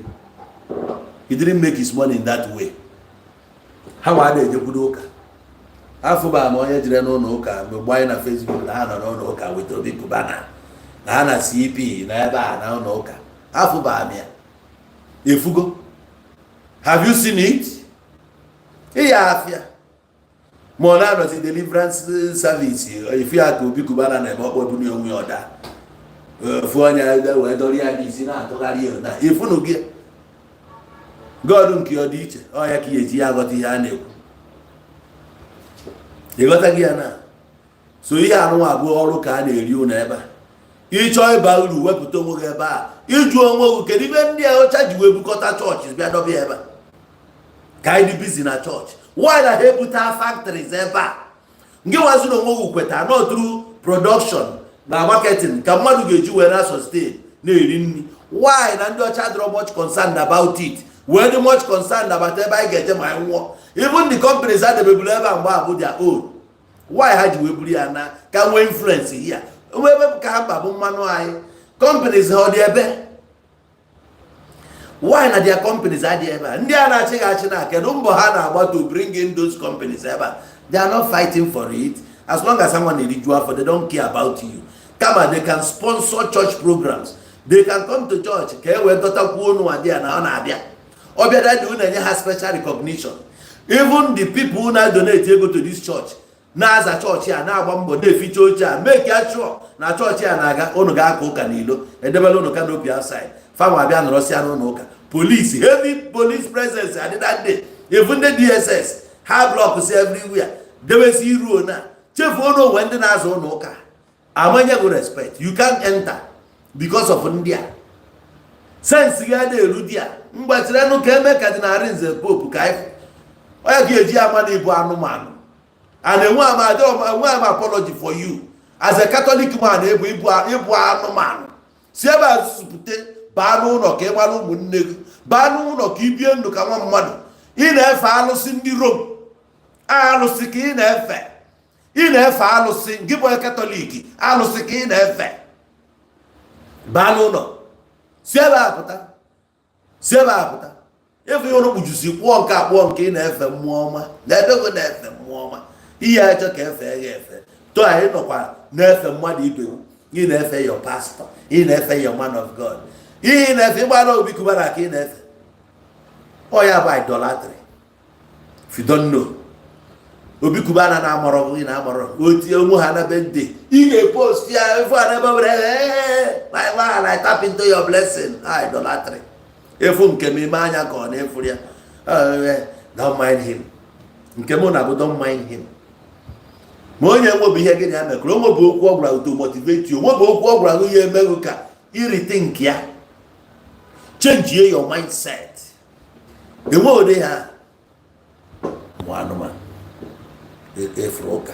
He didn't make his money in that way. Ha nwa na-ejekwudo ụka afụba ma onye jere n'ụlọ ụka mgbe gbanye na Facebook na ha nọ n'ụlọ ụka with Obi Cubana na ha na CP na ebe a na ụlọ ụka. Afụba m ya efugo. Have you seen it? Ịya afịa ma ọ na-anọzi deliverance service, efu ya ka Obi Cubana na-eme ọkpọ bụ onwe ya ọda. Ofu onye wee dọrọ ya n'isi na-atụgharị ya na ifunu gị. God nke ọ dị iche, ọ ya ka ị eji ya aghọta ihe a na-ekwu. Ịghọta gị ya na so ihe anụnwa abụọ ọrụ ka a na-eri ụlọ ebe a. Ịchọọ ịba uru, wepụta onwe gị ebe a. Ịjụ onwe gị, kedu ibe ndị a ọcha ji wee bukọta chọọchị bịa dọba ya ebe a ka anyị dị busy na chọọchị? Why na ha ebute factories ebe a? Nke nwaziri onwe gị kweta not through production na marketing ka mmadụ ga-eji wee na sustain na-eri nri. Why na ndị ọcha dịrọ much concerned about it, wee dị much concerned about ebe anyị ga-eje ma anyị nwụọ? Even the companies adebebulu ebe a mgbe a bụ their own. Why ha ji wee buru ya na ka nwee influence here? Onwe ebe ka ha mkpa bụ mmanụ anyị. Companies ha ọ dị ebe? Why na their companies adịghị ebe a? Ndị a na-achịghị achị na kedu mbọ ha na-agba to bring in those companies ebe a? They are not fighting for it. As long as someone na-eriju afọ, they don't care about you. Kama they can sponsor church programs, they can come to church ka e wee dọtakwuo unu adị ya na ọ na-abịa ọbịa dadị unu enye ha special recognition. Even the people na donate ego to this church, na-aza chọọchị a, na-agba mbọ na-eficha oche a, make ya sure na chọọchị a na-aga, unu ga-aka ụka n'ilo, edebela unu canopy outside, fanwa abịa nọrọsịa n'ụlọ ụka. Police, heavy police presence adị that day. Even ndị DSS ha block si everywhere, debesi iruo na chefuo na onwe ndị na-aza ụlọ ụka amanye gị respect. You can't enter because of ndị a. Sense gị adịghị eru di a mgbachirenụ ka eme ka dị narị nze pope ka anyị onye ga-eji ama na ibu anụmanụ and enwe ama enwe ama apology for you as a Catholic man. Ebu ibu anụmanụ si ebe a zupụte, baa n'ụlọ ka ị mara ụmụnne gị, baa n'ụlọ ka ị bie ndụ ka nwa mmadụ. Ị na-efe alụsị ndị Rom, alụsị ka ị na-efe. Ị na-efe alụsị gị bụ onye Katọlik, alụsị ka ị na-efe. Baa n'ụlọ, si ebe a pụta, si ebe a pụta. Efu ihe ụlọ kpujusi kwụọ nke akpụọ nke ị na-efe mmụọ ọma na-edogo na-efe mmụọ ọma. Ihe achọ ka efe gị efe to anyị nọkwa na-efe mmadụ ibe gị. Ị na-efe your pastor, ị na-efe your man of God, ihe ị na-efe ịgbara Obi Kubana ka ị na-efe. Ọ ya bụ idolatry. If you don't know, Obi Kubana na-amọrọ gị na-amọrọ otie onwe ha na birthday, ị ga-epost ya efu a n'ebe were my man, I tap into your blessing. Idolatry. Efu nke m ime anya ka ọ na-efuru ya. Don't mind him. Nke mụ na bụ don't mind him. Ma onye nwebụ ihe gị na ya mekọrọ, onwe bụ okwu ọ gwara to motivate you, onwe bụ okwu ọ gwara gị ya emeghị ka irite ya change your mindset. Enwe ụdị ha ụmụ anụmanụ efuru ụka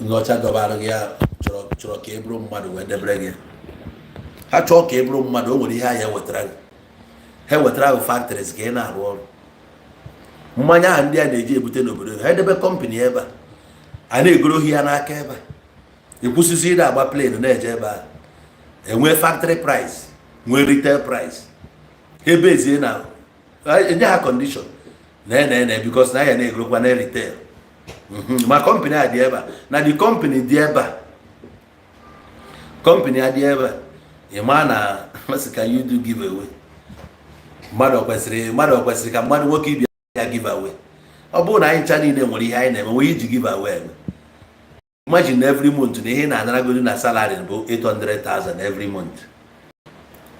ndị ọcha dọbara gị ya chọrọ ka ị bụrụ mmadụ wee debere gị. Ha chọọ ka ị bụrụ mmadụ, o nwere ihe ahịa wetara gị. Ha wetara gị factories ka ị na-arụ ọrụ. Mmanya ahụ ndị a na-eji ebute n'obodo, ha edebe company ebe a, a na-egoro ya n'aka ebe a. Ekwụsịsị ị na-agba plane na-eje ebe a, enwee factory price, nwee retail price. Ebe ezie na enye ha condition na na na because na ya na-egorokwa na retail. Ma company a dị ebe a na the company dị ebe a, company a dị ebe a. Ị ma na masị ka you do give away. Mmadụ ọ kwesịrị ka mmadụ nwoke ibi ya give away? Ọ bụrụ na anyị ncha niile nwere ihe anyị na-eme, nwere iji give away eme. Imagine every month na ihe ị na-anaragodi na salary bụ 800,000 every month,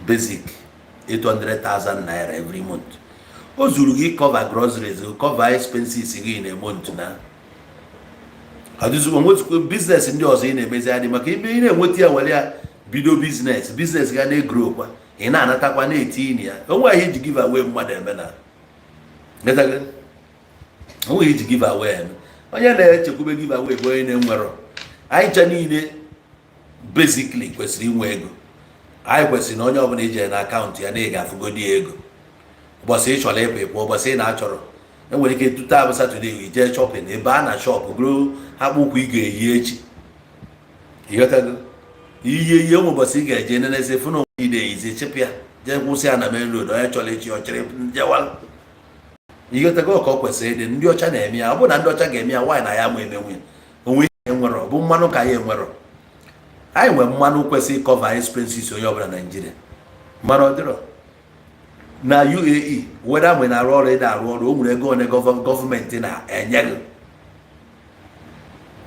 basic 800,000 naira every month. O zuru gị cover groceries, cover expenses gị na month. Na onwezikwa business ndị ọzọ ị na-emezi adị maka ime ị na-enweta ya, were ya bido business. Business ga na-egrow kwa, ị na-anatakwa na-eti ya. Onweghị iji give away mmadụ eme na onweghị iji give away eme. Onye na-echekwube give away bụ onye na-enwerọ. Anyị ncha niile basically kwesịrị inwe ego. Anyị kwesịrị na onye ọbụla ijere na akaụntụ ya na ị ga-afụgodi ya ego. Ụbọchị ị chọrọ ịpụ ịpụ, ụbọchị ị na-achọrọ enwere ike tute abụ Saturday, ijee shopping ebe a na shop goro akpụ ụkwụ ị ga-eyi echi. Ịghọtago ihe ihe nwe ụbọchị ị ga-eje nenezi fụ na onwe ị na-eyizi, chịpụ ya, jee kwụsị ya na main road. Onye chọrọ echi ọ chịrị jewala. Ịghọtago ka ọ kwesịrị ịdị. Ndị ọcha na-eme ya. Ọ bụrụ na ndị ọcha ga-eme ya, nwaanyị na ya ma emenwu ya onwe ihe enwero bụ mmanụ ka ya enwero. Anyị nwere mmanụ kwesịrị cover expenses onye ọbụla Naijiria. Mmanụ ọ dịrọ na UAE, weda mgbe na-arụ ọrụ, ịda arụ ọrụ, o nwere ego one gọọmenti na-enye gị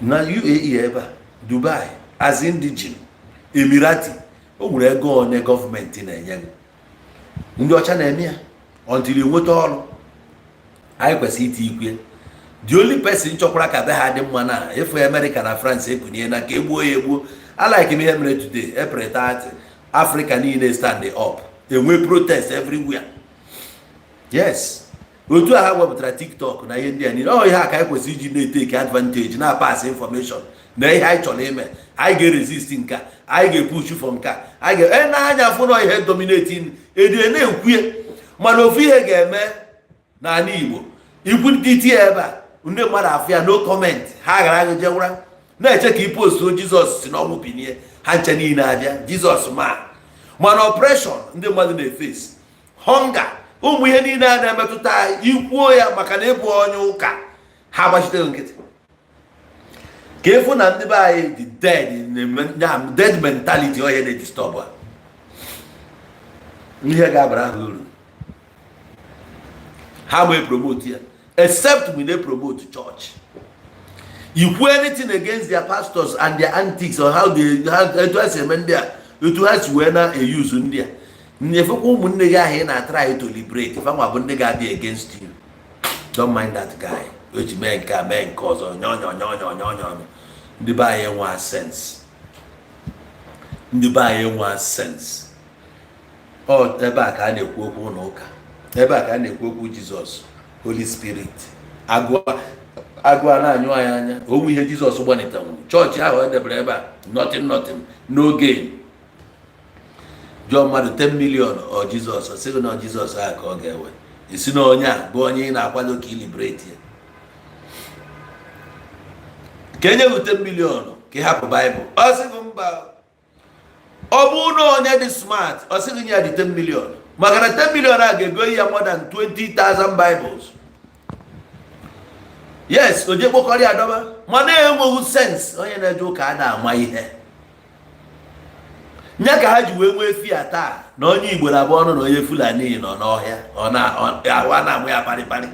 na UAE ebe a, Dubai, as indigene, Emirati. O nwere ego one gọọmenti na-enye gị. Ndị ọcha na-eme ya until nweta ọrụ. Anyị kwesịrị iti ikwe. The only person chọkwara ka be ha dị mma na efu Amerịka na France ekunye na ka egbuo ya egbuo. Alike m ihe mere today, April 30, Africa niile stand up, enwe protest everywhere. Yes, otu a ha wepụtara TikTok na ihe ndị a niile, ọ ihe a ka anyị kwesịrị iji na-etake advantage na pass information na ihe anyị chọrọ ime. Anyị ga-resist nke a, anyị ga-epush for nke a, anyị ga na-anya fụ na ihe dominating edie na-ekwue. Mana ofu ihe ga-eme n'ala Igbo, ikwu ndị ya ebe a, ndị mmadụ afụ ya, no comment. Ha gara aga jewura na-eche ka ipostuo Jizọs si n'ọnwụ binie. Ha nche niile abịa Jizọs. Ma mana oppression ndị mmadụ na-efesi, hunger, ụmụ ihe niile a na-emetụta anyị, ikwuo ya maka na ịbụ onye ụka, ha gbachitere nkịtị. Ka ịfụ na ndị be anyị dị dead, dead mentality. Onye na-edisturb a, ihe ga-abara ha uru, ha ma promote ya, except we dey promote church. You kwuo anything against their pastors and their antics or how they how etu ha si eme ndị a, etu ha si wee na-eyuzu ndị a, nyefekwa ụmụnne gị ahụ ị na-try to liberate, fanwa bụ ndị ga-adị against you. Don't mind that guy. O ji mee nke a, mee nke ọzọ, nyọ nyọ nyọ nyọ nyọ nyọ. Ndị be anyị nwa sense, ndị be anyị nwa sense. Ọ ebe a ka a na-ekwu okwu ụlọ ụka, ebe a ka a na-ekwu okwu Jizọs, Holy Spirit. Agụ agụ a na-anyụ anyị anya onwe ihe Jizọs gbanịtanwuru chọọchị ahụ e debere ebe a. Nothing, nothing, no gain. Jụọ mmadụ 10 million, ọ Jizọs, ọ sịghị na ọ Jizọs ahụ ka ọ ga-ewe esi na onye a bụ onye ị na-akwado ka ị liberate ya, ka enye gị 10 million ka ị hapụ Baịbụl. Ọ sịghị mba. Ọ bụrụ na onye dị smart, ọ sịghị nye ya dị 10 million, maka na 10 million a ga-ego ya more than 20,000 Bibles. Yes, o je kpokọrọ ya dọba. Mana enweghị sense. Onye na-eje ụka a na-ama ihe nye ka ha ji wee nwee fear taa na onye Igbo na-abụ ọnụ na onye Fulani nọ n'ọhịa, ọ na ahụ a na-amụ ya kparịkparị.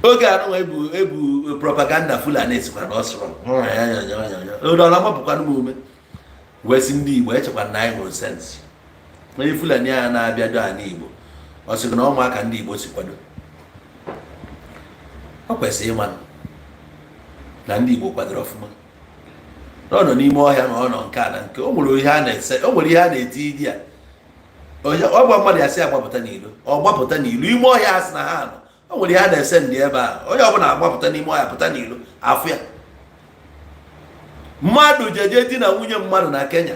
Oge anụnwa ebu ebu propaganda Fulani sikwa na ọ sụrụ ọ na-amapụkwanụ m ume wee sị ndị Igbo echekwa na anyị nwere sense. Onye Fulani a na-abịado ala Igbo, ọ sịrị na ụmụaka ndị Igbo si kwado, ọ kwesịrị ịma na ndị Igbo kwadoro ọfụma, na ọ nọ n'ime ọhịa, na ọ nọ nke a na nke o nwere ihe a na-ese, o nwere ihe a na-eti di ya. Ọ gwa mmadụ ya sị agbapụta n'ilo, ọ gbapụta n'ilo ime ọhịa a sị na ha nọ. O nwere ihe a na-ese ndị ebe a, onye ọbụla agbapụta n'ime ọhịa, pụta n'ilo afụ ya. Mmadụ jeje di na nwunye mmadụ na Kenya,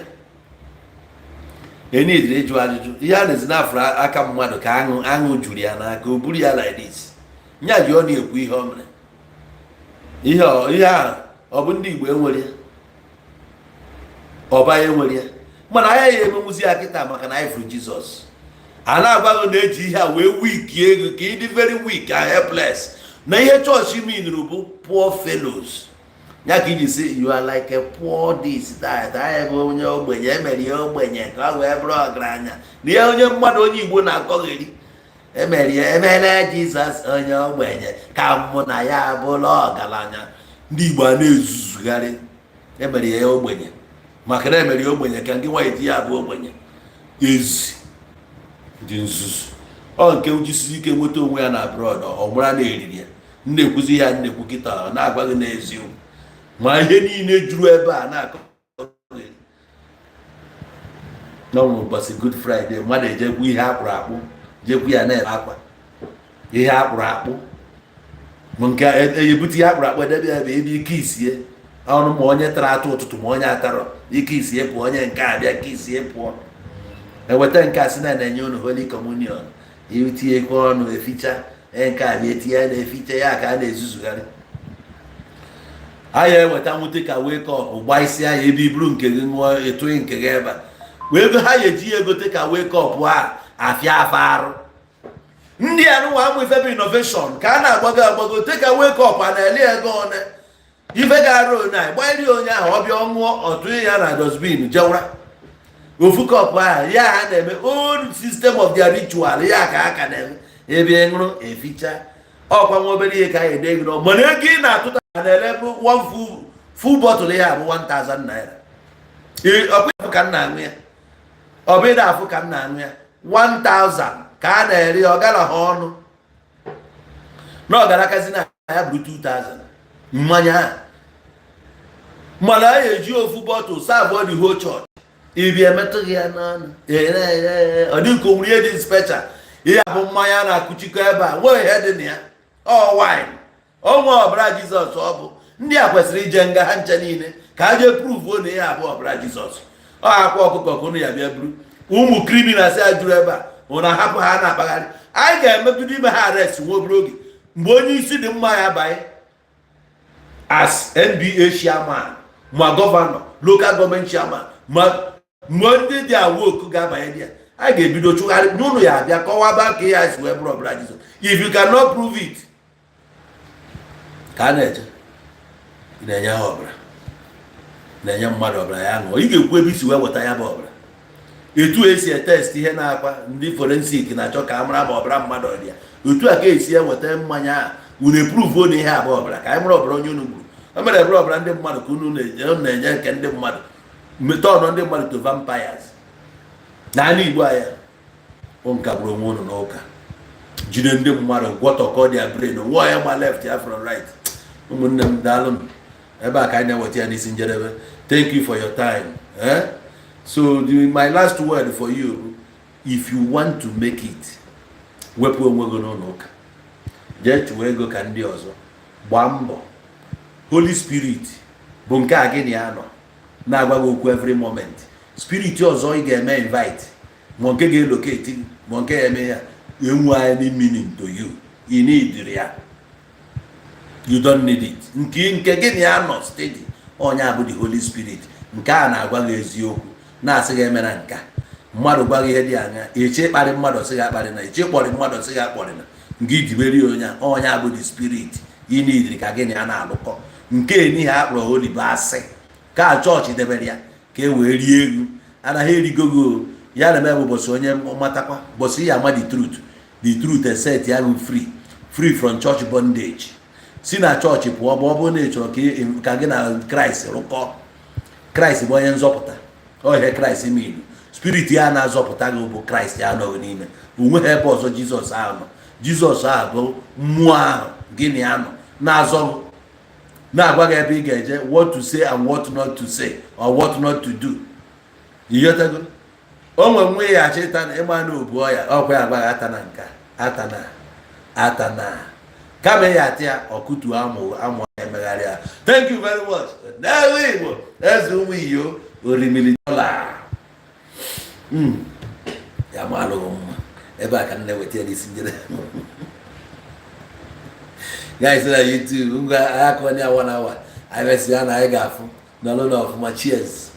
enidiri ịjụ ajụjụ ihe a na-ezi n'afọ aka mmadụ ka aṅụ aṅụ juru ya n'aka, o buru ya like this. Nya ji ọ na-ekwu ihe o mere, ihe ihe ahụ ọ bụ ndị Igbo enwere ya, ọba ya enwere ya, mana anya ya emenwuzi ya kịta maka na anyị fụrụ Jizọs. A na-agwa gị na-eji ihe a wee weak ego ka ị dị very weak and helpless, na ihe chọọchị minuru bụ poor fellows ya ka iji sị you are like a poor this that. Anyị bụ onye ogbenye, emere ya ogbenye ka ọ wee bụrụ ọgaranya, na ihe onye mmadụ onye Igbo na-akọgheri, emere ya, emere Jizọs onye ogbenye ka mụ na ya bụrụ ọgaranya. Ndị Igbo a na-ezuzugharị, emere ya ogbenye maka na emere ya ogbenye ka ndị nwaanyị ji ya bụ ogbenye. Ezi dị nzuzu ọ nke jisiri ike nweta onwe ya na abroad, ọ mara na eriri ya. Nna-ekwuzi ya, nna-ekwu kịta, ọ na-agwa gị n'eziokwu, ma ihe niile juru ebe a na-akọ n'ọnwụ ụbọchị Good Friday, mmadụ ejekwu ihe akpụrụ akpụ, jekwu ya na-ebe akwa ihe akpụrụ akpụ bụ nke eyebute ihe akpụrụ akpụ edebe ya ebe ebe ike isie ọnụ, ma onye tara atụ ụtụtụ, ma onye atarọ ike isie pụọ, onye nke abịa ike isie pụọ, eweta nke a sị na na-enye unu Holy Communion, itinyekwa ọnụ eficha nke a bịa etinye na-eficha ya ka a na-ezuzugharị. Anyị eweta nwute ka wee cup gbaa isi ya ebe iburu nke gị ṅụọ, ịtụghị nke gị ebe a wee ego ha ya eji ya egote ka wee cup a afịa afa arụ. Ndị a nụnwa amụ ife bụ innovation ka a na-agbago agbago. Take away cup a na-ele ego one ife ga-arụ onye a gbanyere onye ahụ, ọ bịa ọṅụọ, ọtụnye ya na dustbin, jewra ofu cup ahụ ya. Ha na-eme old system of their ritual ya ka ha ka na-eme ebe ị ṅụrụ eficha ọkwa nwa obere ihe ka anyị ede ego, mana ego ị na-atụta na-ele bụ one full bottle ya bụ 1000 naira. Ọkwa afụ ka m na-aṅụ ya, ọ bụ ịda afụ ka m na-aṅụ ya. 1000 ka a na-ere ya, ọ gara ha ọnụ na ọgarakazi na ya bụrụ 2000 mmanya a. Mana a eji ofu bottle serve the whole church. Ibi emetụghị ya n'ọnụ, ọ dị ka o nwere ihe dị special. Ihe bụ mmanya na-akụchikọ ebe a, nwee ihe dị na ya. Ọ wine onwe ọbara Jizọs. Ọ bụ ndị a kwesịrị ije nga ha nche niile ka ha jee prove na ihe abụ ọbara Jizọs. Ọ akwa ọkụkọ ka unu ya bịa buru ụmụ criminals a juru ebe a. Hụ na hapụ ha na-akpagharị, anyị ga-emebido ime ha arrest nwa obere oge mgbe onye isi dị mma ya banye as NBA chairman, ma governor, local government chairman, ma mgbe ndị dị awoku ga-abanye dị ya, a ga-ebido chụgharị n'ụlọ ya, abịa kọwaba ka ya si wee bụrụ ọbara Jizọs. If you cannot prove it, ka a na-eche ị na-enye ha ọbara, na-enye mmadụ ọbara ya ṅụọ, ị ga-ekwu ebe isi wee weta ya bụ ọbara. Etu esi etest ihe na-akwa ndị forensic na-achọ ka a mara ma ọbara mmadụ ọ dị ya, otu a ka esi eweta mmanya a. Unu eprove na ihe abụọ ọbara, ka anyị mara ọbara onye unu gburu. O mere ebere ọbara ndị mmadụ ka unu na-enye nke ndị mmadụ, turnụ ndị mmadụ to vampires n'ala Igbo. Anya nka gburu onwe unu n'ụka, jide ndị mmadụ, gwọtọkọ their brain, onwe onye ma left ya from right. Ụmụnne m, daalụ m. Ebe a ka anyị na-eweta ya n'isi njedebe. Thank you for your time, eh? So my last word for you, if you want to make it, wepụ onwe gị n'ụlọ ụka, jee chụwa ego ka ndị ọzọ, gbaa mbọ. Holy Spirit bụ nke a gị na ya nọ na-agwa gị okwu every moment. Spirit ọzọ ị ga-eme invite, ma nke ga-elocate gị, ma nke ya eme ya enwe any meaning to you, you need ya, you don't need it. Nke gị na ya nọ steady, onye a bụ the Holy Spirit nke a na-agwa gị eziokwu, na-asị gị emere nka. Mmadụ gwa gị ihe dị anya, eche ịkparị mmadụ, ọsị gị akparị na, eche ịkpọrị mmadụ, ọsị gị akpọrị na nke ijiberi onye a. Onye a bụ the spirit ị need ka gị na ya na-alụkọ. Nke n'ihe a kpọrọ holy bụ asị ka chọọchị debere ya ka e wee rie ego. Anaghị erigogo ya na-eme bụ ụbọchị onye matakwa, ụbọchị ya ama the truth, the truth set ya bụ free, free from church bondage. Si na chọọchị pụọ ma ọ bụrụ na ị chọrọ ka gị na Kraịst rụkọ. Kraịst bụ onye nzọpụta. Ọ ihe Kraịst milu, spirit ya na-azọpụta gị bụ Kraịst ya anọghị n'ime onweghị ebe ọzọ. Jizọs ahụ nọ, Jizọs ahụ bụ mmụọ ahụ gị na ya nọ na-azọ gị, na-agwa gị ebe ị ga-eje, what to say and what not to say or what not to do. Ịghọtago? O nwe nwe ya achọ ịta na ịma na obu ọya ọkwa ya agwa gị ata na nka, ata na, ata na, kama ya ata ya ọkụtu amụ amụ emegharị ya. Thank you very much. N'elu Igbo eze, ụmụ iyo orimiri dọla ya ma alụghị mma. Ebe a ka m na-eweta ya n'isi njedebe. Guys na YouTube, ngwa, anyị akụọ ya 1 hour, anyị mesịa na anyị ga-afụ n'ọlụ na ọfụma. Cheers.